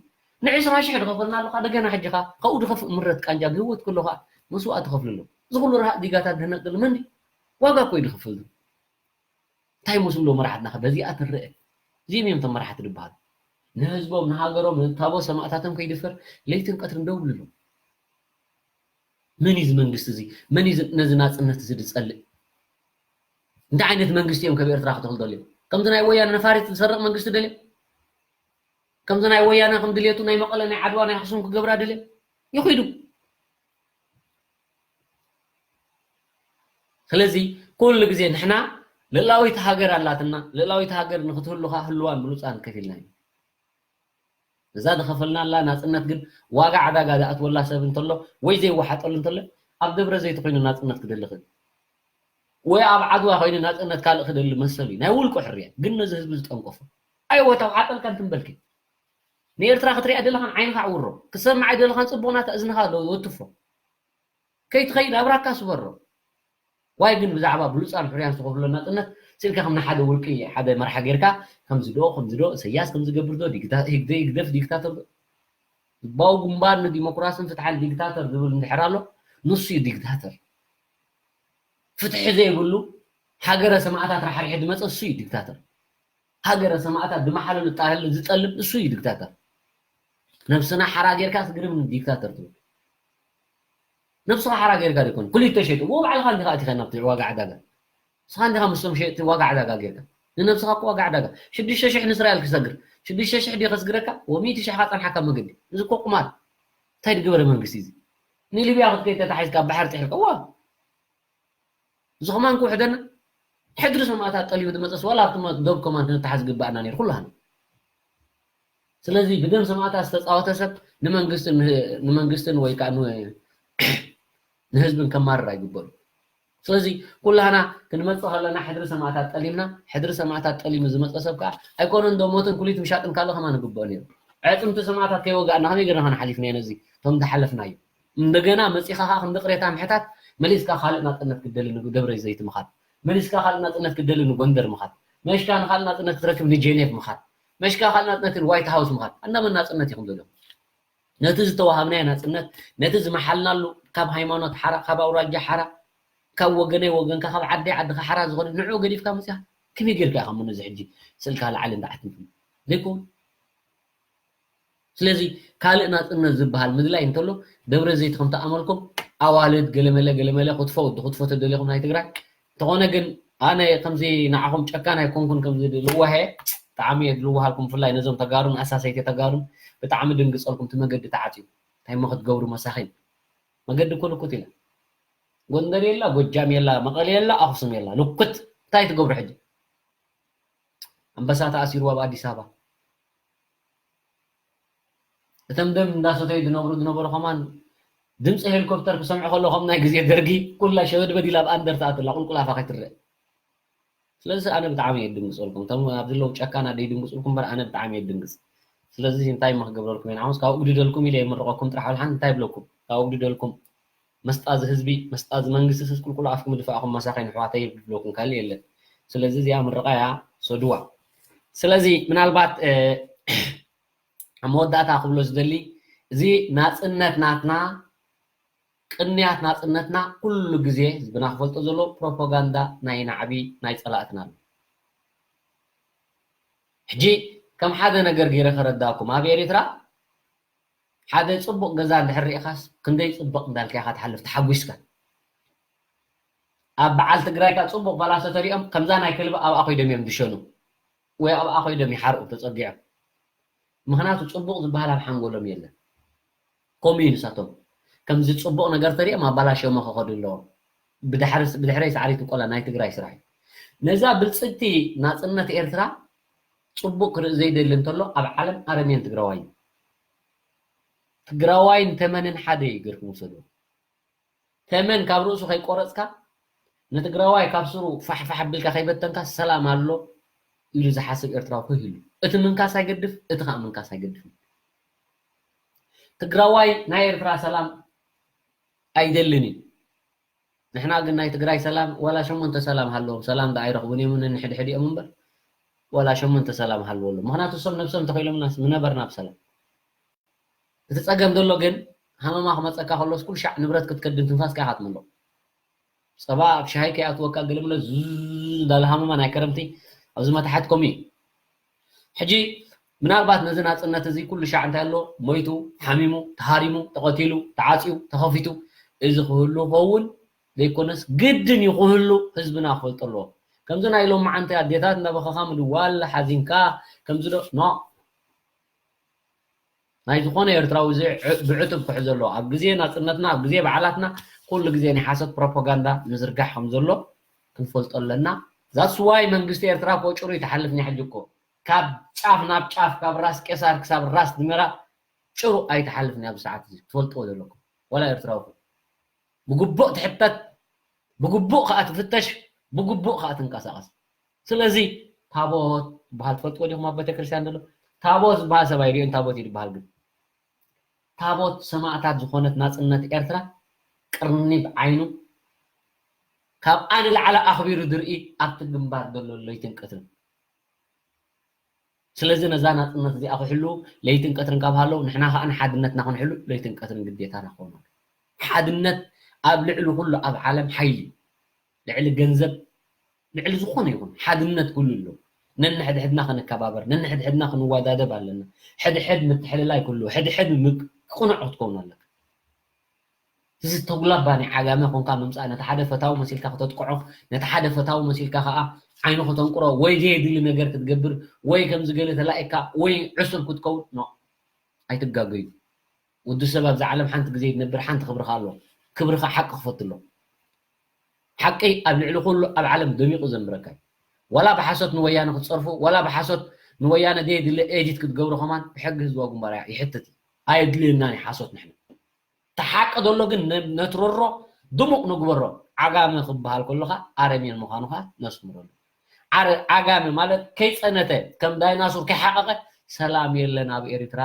ንዕስራ ሽሕ ዝኸፈልና ኣለካ ደገና ሕጂ ካ ካብኡ ድኸፍእ ምረት ቃንጃ ብህይወት ከሎ ካ መስዋእቲ ከፍልሎ እዚ ኩሉ ረሃቅ ዲጋታት ድነቅል መን ዋጋ እኮ እዩ ድኸፍል እንታይ መስሎ መራሕትና ከ በዚኣ ትረአ እዚኦም እዮም ተመራሕቲ ድበሃሉ ንህዝቦም ንሃገሮም ንታቦ ሰማእታቶም ከይድፈር ለይትን ቀትርን ደው ብልሎም መን እዩ እዚ መንግስቲ እዚ መን እዩ ነዚ ናፅነት እዚ ዝፀልእ እንታይ ዓይነት መንግስቲ እዮም ከብ ኤርትራ ክትኽል ደልዮም ከምዚ ናይ ወያነ ነፋሪት ዝሰርቕ መንግስቲ ደልዮም ከምዚ ናይ ወያነ ከም ድልየቱ ናይ መቐለ ናይ ዓድዋ ናይ ኣክሱም ክገብራ ደልዮም ይኺዱ ስለዚ ኩሉ ግዜ ንሕና ልእላዊት ሃገር ኣላትና ልእላዊት ሃገር ንክትህሉካ ህልዋን ብሉፃን ከፊልና እዩ እዛ ዝኸፈልናላ ናፅነት ግን ዋጋ ዕዳጋ ዝኣትወላ ሰብ እንተሎ ወይ ዘይወሓጠሉ እንተሎ ኣብ ደብረ ዘይት ኮይኑ ናፅነት ክደሊ ክእል ወይ ኣብ ዓድዋ ኮይኑ ናፅነት ካልእ ክደሊ መሰሉ እዩ ናይ ውልቁ ሕርያ ግን ነዚ ህዝቢ ዝጠንቀፎ ኣይወ ተውሓጠልካ እንትንበልኪ ንኤርትራ ክትሪኣ ደለኻን ዓይንካ ዕውሮ ክሰምዓ ደለኻን ፅቡቕና ተእዝንኻ ወትፎ ከይትኸይድ ኣብራካ ስበሮ ዋይ ግን ብዛዕባ ብሉፃን ሕርያን ዝተኸፍሎ ናፅነት ስልካ ከም ንሓደ ውልቂ ሓደ መርሓ ጌርካ ከምዚ ዶ ከምዚ ዶ እሰያስ ከምዚ ገብር ዶ ህግደፍ ዲክታተር ዶ ህዝባዊ ግንባር ንዲሞክራስን ፍትሓን ዲክታተር ዝብል እንድሕር ኣሎ ንሱ እዩ ዲክታተር ፍትሒ ዘይብሉ ሃገረ ሰማእታት ራሕሪሒ ዝመፀ እሱ እዩ ዲክታተር ሃገረ ሰማእታት ዝመሓለሉ ጣህሊ ዝጠልብ እሱ እዩ ዲክታተር ነብስና ሓራ ጌርካ ስግርም ዲክታተር ትብል ነብስኻ ሓራ ጌርካ ዲኮን ኩሊት ተሸይጡ ብኡ ባዕልኻ እንዲኻ ኣቲኻ ናብቲ ዋጋ ዕዳጋ ንስኻ እንዲኻ ምስቶም ሸየጥቲ ዋጋ ዕዳጋ ጌርካ ንነብስኻ እኮ ዋጋ ዕዳጋ ሽዱሽተ ሽሕ ንእስራኤል ክሰግር ሽዱሽተ ሽሕ ድዩ ከስግረካ ወሚእቲ ሽሕ ካፀንሓካ መገዲ እዚ እኮ ቁማር እንታይ ዝገበረ መንግስቲ እዚ ንሊብያ ክትከይድ ተታሒዝካ ባሕሪ ጥሒልካ ዋ እዚ ከማን ክውሕደና ሕድሪ ሰማእታት ጠሊቡ ዝመፀስ ዋላ ኣብቲ ዶብ ከማን ክንተሓዝ ዝግባኣና ነይሩ ኩላህና ስለዚ ብደም ሰማእታት ዝተፃወተ ሰብ ንመንግስትን ንመንግስትን ወይ ከዓ ንህዝብን ከማርር ኣይግበሩ ስለዚ ኩላህና ክንመፅእ ከለና ሕድሪ ሰማእታት ጠሊምና ሕድሪ ሰማእታት ጠሊሙ ዝመፀ ሰብ ከዓ ኣይኮነን ዶ ሞትን ኩሊት ምሻጥን ካልእ ከማን ይግበኦ ነይሩ ዕፅምቲ ሰማእታት ከይወጋእና ከመይ ገርና ከነሓሊፍናዮ ነዚ እቶም ዝሓለፍናዮ እንደገና መፂኻ ከዓ ክንዲ ቅሬታ ምሕታት መሊስካ ካልእ ናፅነት ክደሊ ንደብረ ዘይት ምኻድ መሊስካ ካልእ ናፅነት ክደሊ ንጎንደር ምኻድ መሽካ ንካልእ ናፅነት ክትረክብ ንጄኔቭ ምኻድ መሽካ ካልእ ናፅነት ንዋይት ሃውስ ምኻድ ኣንዳመን ናፅነት ኢኹም ዘለኹም ነቲ ዝተዋሃብናዮ ናፅነት ነቲ ዝመሓልናሉ ካብ ሃይማኖት ሓራ ካብ ኣውራጃ ሓራ ካብ ወገነይ ወገንካ ካብ ዓደይ ዓድካ ሓራ ዝኾነ ንዑ ገዲፍካ መፅያ ከመይ ጌርካ ኢኻ ነዚ ሕጂ ስእልካ ላዓሊ እንዳዓት ዘይኮኑ ስለዚ ካልእ ናፅነት ዝበሃል ምድላይ እንተሎ ደብረ ዘይት ከምቲ ኣመልኩም ኣዋልድ ገለመለ ገለመለ ክትፎ ወዲ ክትፎ ተደሊኹም ናይ ትግራይ እንተኾነ ግን ኣነ ከምዚ ንዓኹም ጨካን ኣይኮንኩን ከምዚ ልዋሄ ብጣዕሚ እየ ዝልዋሃልኩም ብፍላይ ነዞም ተጋሩን ኣሳሰይቲ ተጋሩን ብጣዕሚ ድንግፀልኩም እቲ መገዲ ተዓፅዩ እንታይ እሞ ክትገብሩ መሳኺን መገዲ እኮ ልኩት ኢላ ጎንደር የላ ጎጃም የላ መቐለ የላ ኣኽሱም የላ ልኩት እንታይ ትገብሩ ሕጂ ኣንበሳ ተኣሲሩ ኣብ ኣዲስ ኣበባ እቶም ደም እንዳሰተዩ ዝነብሩ ዝነበሩ ከማን ድምፂ ሄሊኮፕተር ክሰምዑ ከለኹም ናይ ግዜ ደርጊ ኩላ ሸበድበድ ኢላ ኣብ ኣንደር ተኣትላ ቁልቁል ኣፋ ከይትረአ ስለዚ ኣነ ብጣዕሚ እየ ድንግፀልኩም እቶም ኣብ ዘለዉ ጨካን ኣደ ይድንግፅልኩም እምበር ኣነ ብጣዕሚ እየ ድንግፅ ስለዚ እንታይ እሞ ክገብረልኩም እየ ንዓኹምስ ካብ እጉድደልኩም ኢለ የምርቐኩም ጥራሕ ወልሓን እንታይ ይብለኩም ካብ እጉድደልኩም መስጣዚ ህዝቢ መስጣዚ መንግስቲ ስስ ቁልቁል ኣፍኩም ድፋእኹም መሳኺን ኣሕዋተይ ይብለኩም ካልእ የለን ስለዚ እዚኣ ምርቓ እያ ሰድዋ ስለዚ ምናልባት ኣብ መወዳእታ ክብሎ ዝደሊ እዚ ናፅነት ናትና ቅንያት ናፅነትና ኩሉ ግዜ ህዝብና ክፈልጦ ዘለዎ ፕሮፓጋንዳ ናይ ናዕቢ ናይ ፀላእትና ኣሎ ሕጂ ከም ሓደ ነገር ገይረ ከረዳእኩም፣ ኣብ ኤርትራ ሓደ ጽቡቕ ገዛ እንድሕር ርኢኻስ ክንደይ ጽቡቕ እንዳልካ ኢኻ ትሓልፍ ተሓጒስካ። ኣብ በዓል ትግራይካ ጽቡቕ ፓላሶ ተሪኦም ከምዛ ናይ ከልቢ ኣብኣ ኮይዶም እዮም ዝሸኑ ወይ ኣብኣ ኮይዶም ይሓርኡ ተጸጊዖም። ምኽንያቱ ጽቡቕ ዝበሃል ኣብ ሓንጎሎም የለን። ከምኡ እዩ ንሳቶም። ከምዚ ጽቡቕ ነገር ተሪኦም ኣባላሽዮሞ ክኸዱ ኣለዎም። ብድሕረይ ሳዕሪት ቆላ ናይ ትግራይ ስራሕ እዩ። ነዛ ብልጽግቲ ናጽነት ኤርትራ ጽቡቕ ክርኢ ዘይደሊ እንተሎ ኣብ ዓለም ኣረሜን ትግራዋይ እዩ። ትግራዋይን ተመንን ሓደ እዩ ገርኩም ውሰድዎ። ተመን ካብ ርእሱ ከይቆረጽካ ንትግራዋይ ካብ ስሩ ፋሕፋሕ ኣቢልካ ከይበተንካ ሰላም ኣሎ ኢሉ ዝሓስብ ኤርትራዊ ኮይ ኢሉ። እቲ ምንካስ ኣይገድፍ፣ እቲ ከዓ ምንካስ ኣይገድፍን። ትግራዋይ ናይ ኤርትራ ሰላም ኣይደልን እዩ። ንሕና ግን ናይ ትግራይ ሰላም ዋላ ሸሞንተ ሰላም ሃለዎም ሰላም ዳ ኣይረኽቡን እዮም ነንሕድሕዲኦም እምበር ዋላ ሸሞንተ ሰላም ሃለዎ ኣለዎም። ምክንያቱ እሶም ነብሶም እንተኸኢሎምናስ ምነበርና ብሰላም። እቲ ጸገም ዘሎ ግን ሃመማ ክመጸካ ከሎስ ኩሉ ሻዕ ንብረት ክትከድን ትንፋስካ ኢኻ ትመልቕ። ጸባ ኣብ ሻሂ ከይኣትወካ ገለምለ ዝ እንዳለ ሃመማ ናይ ከረምቲ ኣብዚ መታሓት ኮሚ። ሕጂ ምናልባት ነዚ ናጽነት እዚ ኩሉ ሻዕ እንታይ ኣሎ ሞይቱ፣ ሓሚሙ፣ ተሃሪሙ፣ ተቐቲሉ፣ ተዓጽዩ፣ ተኸፊቱ እዚ ክህሉ ኸውን ዘይኮነስ ግድን እዩ ክህሉ ህዝብና ክፈልጦ ኣለዎ። ከምዚ ናይ ሎም መዓንቲ ኣዴታት እንዳበኸኻ ምድዋል ሓዚንካ ከምዚ ዶ ኖ ናይ ዝኾነ ኤርትራዊ እዚ ብዕቱብ ክሕዞ ኣለዎ። ኣብ ግዜ ናጽነትና ኣብ ግዜ በዓላትና ኩሉ ግዜ ናይ ሓሶት ፕሮፓጋንዳ ምዝርጋሕ ከም ዘሎ ክንፈልጦ ኣለና። That's why መንግስቲ ኤርትራ እኮ ጭሩይ ትሓልፍ ናይ ሕጂ እኮ ካብ ጫፍ ናብ ጫፍ ካብ ራስ ቄሳር ክሳብ ራስ ድመራ ጭሩ ኣይትሓልፍን ኣብዚ ሰዓት እዚ ትፈልጥዎ ዘለኩም ዋላ ኤርትራዊ ብግቡእ ትሕተት ብግቡእ ከዓ ትፍተሽ ብግቡእ ከዓ ትንቀሳቐስ። ስለዚ ታቦት ዝበሃል ትፈልጥዎ ዲኹም ኣብ ቤተክርስትያን ዘሎ ታቦት ዝበሃል ሰብ ኣይሪኦን ታቦት እዩ ዝበሃል ግን ታቦት ሰማእታት ዝኾነት ናፅነት ኤርትራ ቅርኒብ ዓይኑ ካብ ኣነ ላዕሊ ኣኽቢሩ ዝርኢ ኣብቲ ግንባር ዘሎ ለይትን ቀትርን ስለዚ ነዛ ናፅነት እዚኣ ክሕሉ ለይትን ቀትርን ካብ ሃለው ንሕና ከዓ ንሓድነትና ክንሕሉ ለይትን ቀትርን ግዴታና ክኸውን ሓድነት ኣብ ልዕሊ ኩሉ ኣብ ዓለም ሓይሊ ልዕሊ ገንዘብ ልዕሊ ዝኾነ ይኹን ሓድነት ኩሉ ኣሎ ነንሕድሕድና ክንከባበር ነንሕድሕድና ክንወዳደብ ኣለና ሕድሕድ ምትሕልላይ ኩሉ ሕድሕድ ቅኑዕ ክትከውን ኣለካ እዚ ተጉላባ ናይ ዓጋመ ኮንካ ምምፃእ ነቲ ሓደ ፈታዊ መሲልካ ክተጥቅዖ ነቲ ሓደ ፈታዊ መሲልካ ከዓ ዓይኑ ክተንቅሮ ወይ ዘየድሊ ነገር ክትገብር ወይ ከምዚ ገለ ተላኢካ ወይ ዕሱር ክትከውን ኖ ኣይትጋገዩ ወዲ ሰብ ኣብዛ ዓለም ሓንቲ ግዜ ዝነብር ሓንቲ ክብርካ ኣሎ ክብርካ ሓቂ ክፈትሎ ሓቂ ኣብ ልዕሊ ኩሉ ኣብ ዓለም ደሚቁ ዘንብረካ እዩ ዋላ ብሓሶት ንወያነ ክትፀርፉ ዋላ ብሓሶት ንወያነ ዘየድሊ ኤዲት ክትገብሩ ከማን ብሕጊ ህዝባዊ ግንባር ይሕትት እዩ ኣየድልየናን እዩ ሓሶት ንሕና እቲ ሓቂ ዘሎ ግን ነትረሮ ድሙቕ ንግበሮ ዓጋመ ክበሃል ከሎ ከዓ ኣረሜን ምዃኑ ከዓ ነስምረሉ ዓጋመ ማለት ከይፀነተ ከም ዳይናሱር ከይሓቐቐ ሰላም የለን ኣብ ኤርትራ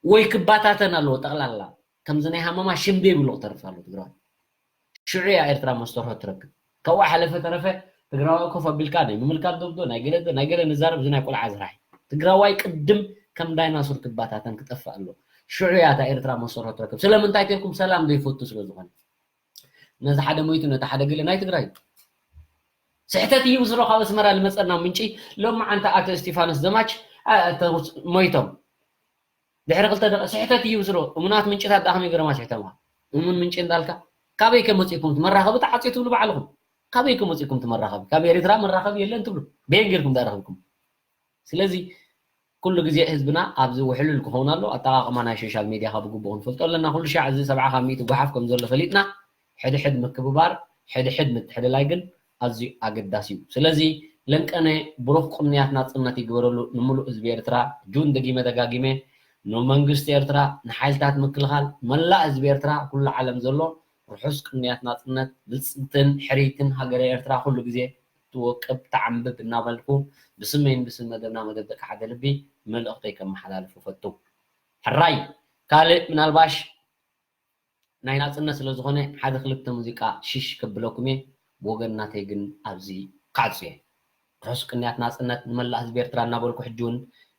ወይ ክባታተን ኣለዎ ጠቕላላ ከምዚ ናይ ሃመማ ሽም ዘይብሉ ክተርፍ ኣሎ ትግራዋይ ሽዑ እያ ኤርትራ መስተርሆ ትረክብ ካብኡ ሓለፈ ተረፈ ትግራዋይ ኮፍ ኣቢልካ ናይ ምምልካት ዶብዶ ናይ ገለ ናይ ገለ ንዛረብ እዚ ናይ ቆልዓ ስራሕ ትግራዋይ ቅድም ከም ዳይናሱር ክባታተን ክጠፍእ ኣሎ ሽዑ እያ እታ ኤርትራ መስተርሆ ትረክብ ስለምንታይ ተልኩም ሰላም ዘይፈቱ ስለ ዝኾነ ነዚ ሓደ ሞይቱ ነቲ ሓደ ገለ ናይ ትግራይ ስሕተት እዩ ስሮ ካብ ኣስመራ ዝመፀና ምንጪ ሎም መዓንታ ኣቶ እስቲፋኖስ ዘማች ሞይቶም ድሕሪ ክልተ ደቂ ስሕተት እዩ ስሮ እሙናት ምንጭታት ደኣ ከመይ ገረማ ስሕተማ እሙን ምንጭ እንዳልካ ካበይ ከመፂእኩም እቲ መራኸቢ ተዓፅዩ ትብሉ ባዕልኹም ካበይ ከመፂእኩም እቲ መራኸቢ ካብ ኤርትራ መራኸቢ የለን ትብሉ በየን ጌርኩም ደኣ ረኽብኩም ስለዚ ኩሉ ግዜ ህዝብና ኣብዚ ውሕሉል ክኸውን ኣሎ ኣጠቃቅማ ናይ ሶሻል ሜድያ ካብ ግቡእ ክንፈልጦ ኣለና ኩሉ ሻዕ እዚ ሰብዓ ካብ ሚእቲ ጓሓፍ ከም ዘሎ ፈሊጥና ሕድሕድ ምክብባር ሕድሕድ ምትሕልላይ ግን ኣዝዩ ኣገዳሲ እዩ ስለዚ ለንቀነ ብሩኽ ቅንያት ናጽነት ይግበረሉ ንምሉእ ህዝቢ ኤርትራ ጁን ደጊመ ደጋጊመ ንመንግስቲ ኤርትራ ንሓይልታት ምክልኻል መላእ ህዝቢ ኤርትራ ኩሉ ዓለም ዘሎ ርሑስ ቅንያት ናጽነት ብልጽግትን ሕርይትን ሃገረ ኤርትራ ኩሉ ግዜ ትወቅብ ትዓምብብ እናበልኩ ብስመይን ብስም መደብና መደብ ደቂ ሓደ ልቢ መልእኽተይ ከመሓላልፍ እፈቱ። ሕራይ ካልእ ምናልባሽ ናይ ናጽነት ስለ ዝኾነ ሓደ ክልተ ሙዚቃ ሽሽ ከብለኩም እየ ብወገን ናተይ ግን ኣብዚ ክዓጹ እየ። ርሑስ ቅንያት ናጽነት ንመላእ ህዝቢ ኤርትራ እናበልኩ ሕጂ እውን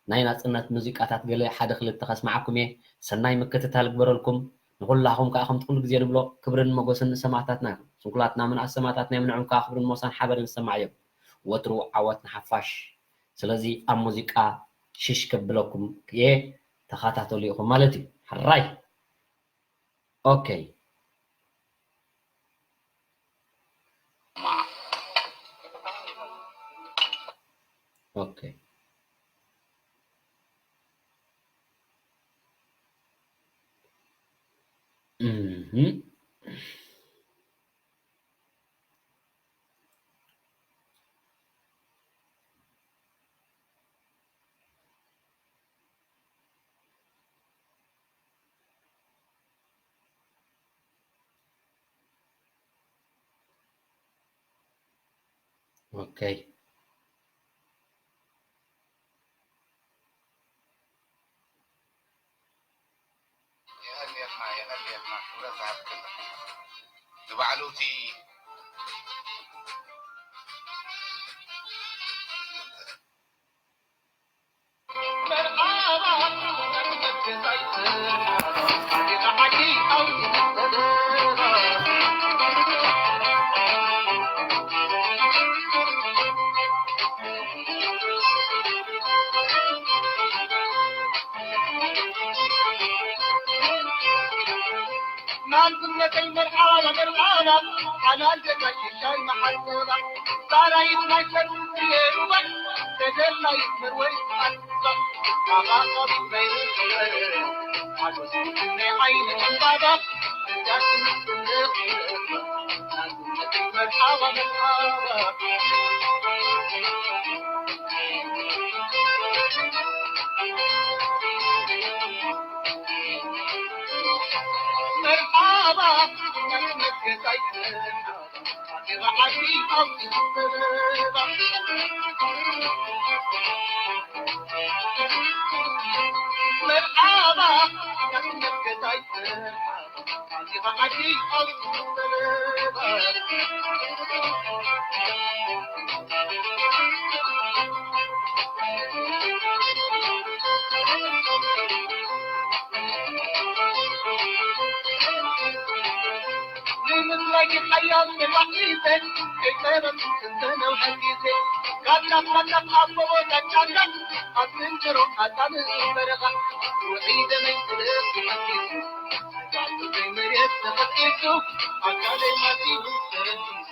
ናይ ናጽነት ሙዚቃታት ገለ ሓደ ክልተ ከስምዓኩም እየ። ሰናይ ምክትታል ይግበረልኩም። ንኹላኹም ከኣ ከምቲ ኩሉ ግዜ ንብሎ ክብርን ሞጎስን ንሰማእታትና ይኹን። ስንኩላትና ምንኣስ ሰማእታትና የምንዖም ከኣ ክብርን ሞሳን ሓበርን ዝሰማዕ እዮም። ወትሩ ዓወት ንሓፋሽ። ስለዚ ኣብ ሙዚቃ ሽሽ ከብለኩም እየ፣ ተኸታተሉ ኢኹም ማለት እዩ። ሕራይ። ኦኬ። ኦኬ። እህ። ኦኬ። የቐንየልና፣ የቐንየልና፣ ክብረት ይሃብክን። ንባዕሉ እቲ ናንትነተይ መርሓባ መርሓባ፣ ሓላል ደቃይ ሽሻይ መሓል ጸባ፣ ባራይት ናይ ሰርጉ የሩባ፣ ተደላይት መርወይት መሓል ጸባ፣ ኣባኻቢት ናይ ርግበ፣ ሓጎስ ናይ ዓይኒ ዕምባባ፣ እጃት ምስልኽ ናንትነተይ መርሓባ መርሓባ። መርሓባ፣ መገዛይ መርሓባ፣ ዓዲ ዓዲ ዓዲ ዘረባ። መርሓባ፣ መገዛይ መርሓባ፣ ዓዲ ዓዲ ዓዲ ዘረባ። ንምድላይ ሓያል ተባሂተ፣ ከይተረፍ እንተነውሐ ግዜ፣ ካብ ናብ መድረኽ ኣበቦ ዳጫንዳ፣ ኣብ ዝንጀሮ ኣጣል በረኻ፣ ውዑይ ደመይ ትልእኽ ተኸሲሱ፣ መሬት ተኸሲሱ፣ ኣካለይ ማሲሉ ተረሲሱ።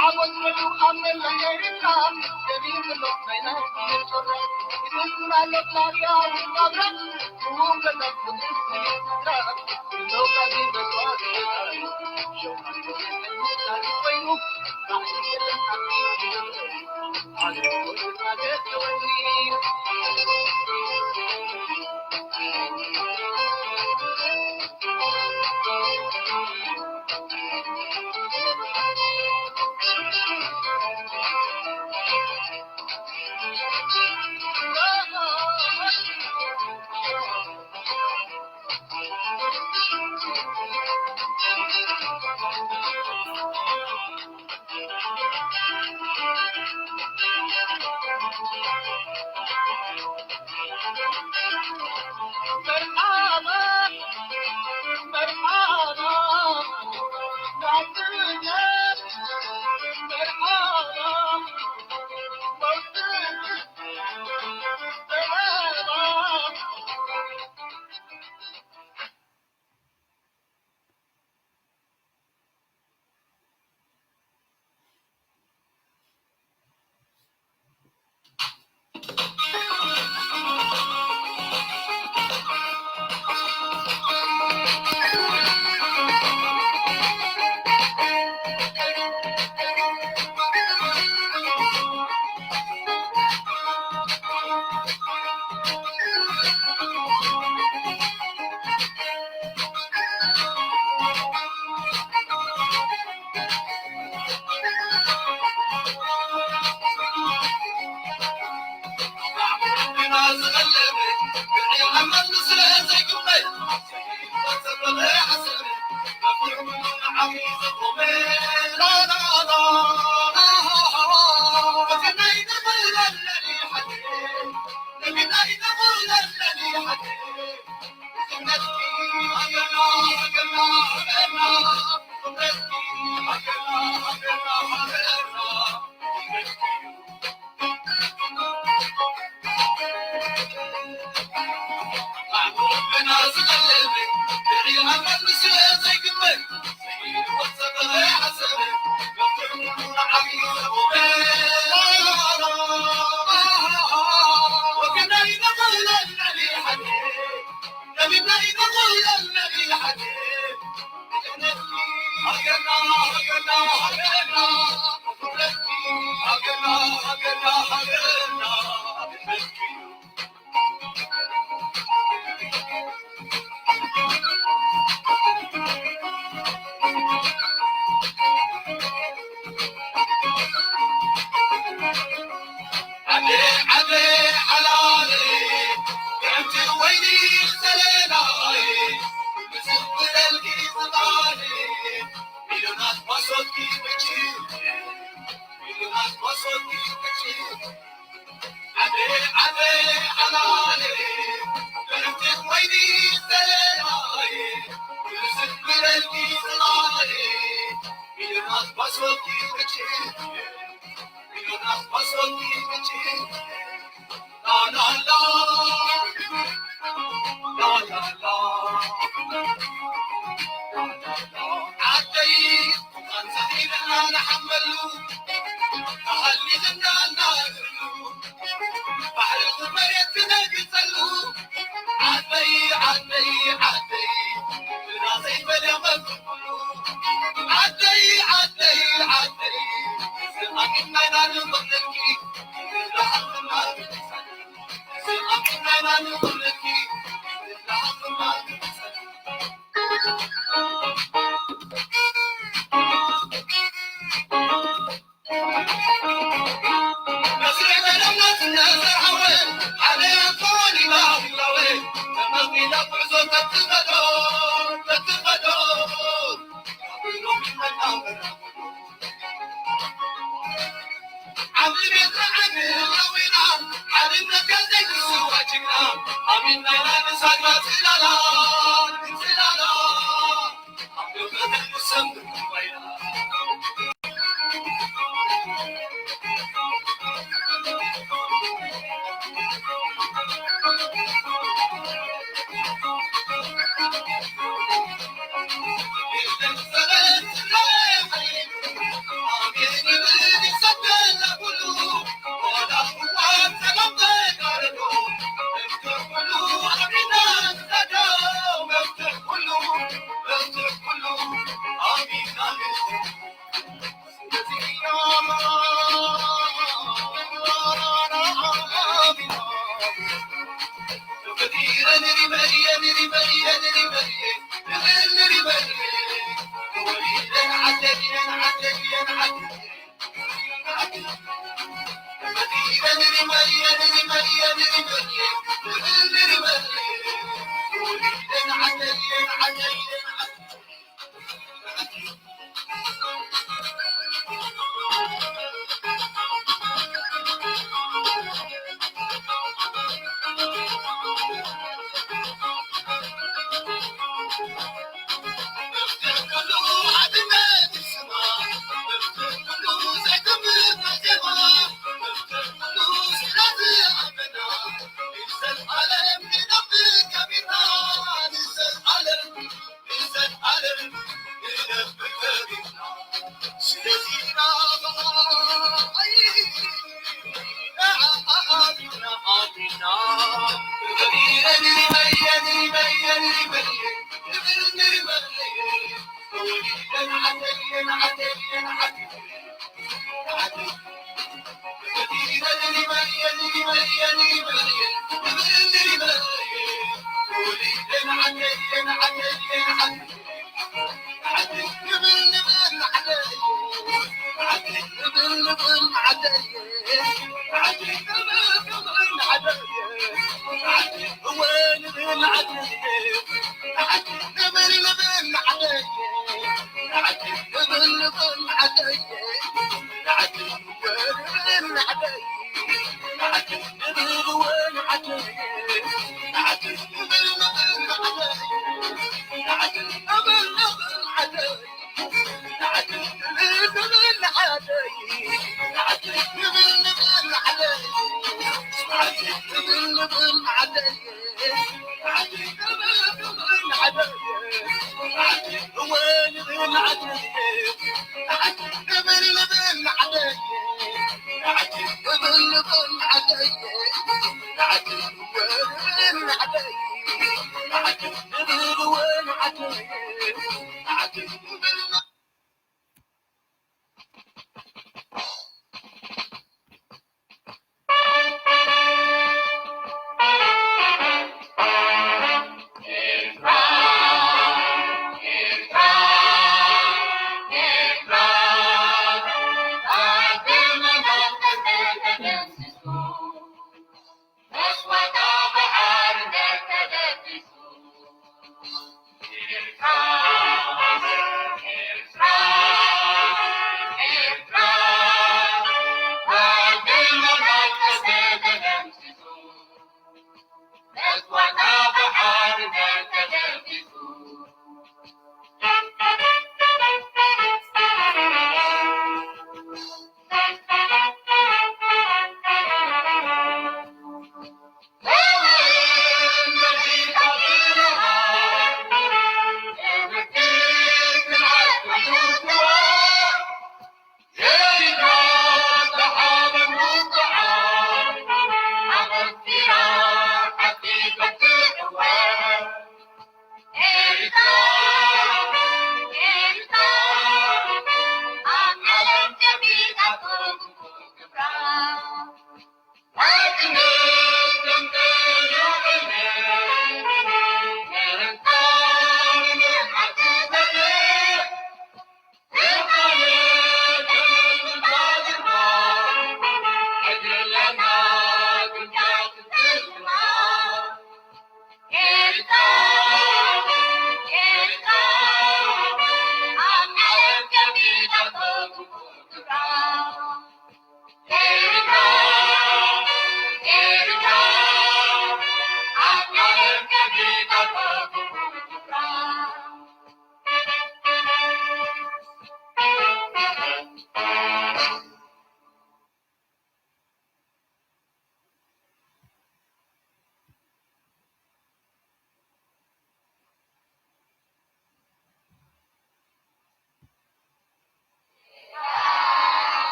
ዓወት በሉ ኣብ መላእ ኤርትራ፣ ደሚቕ ኣሎ ናይ ናጽነት ጮራ። ይስምዑና ኣሎ ጣብያ ናብራ፣ ክቡር ገዛ ቅዱስ ኤርትራ። ዓደይ፣ ቁርኣን ዘኺርና ንሓመሉ፣ ተሃሊልና እናእርሉ፣ ባሕሪ መሬት ክነግጸሉ። ዓደይ፣ ዓደይ፣ ዓደይ፣ ብና ዘይበለ መብት ኩሉ። ዓደይ፣ ዓደይ፣ ዓደይ፣ ዝኣሚንና ኢና ንቕርብልኪ፣ ዝሓፍና ንቕርብልኪ፣ ዝኣሚንና ኢና ንቕርብልኪ፣ ዝሓፍና ንቕርብልኪ። ዓቢ ቤት ዓቢ ህላዌና፣ ሓድነት ከዘይትስዋ ጅግና፣ ኣሚንና ኢና ንሳግራ ጽላላ፣ ጽላላ።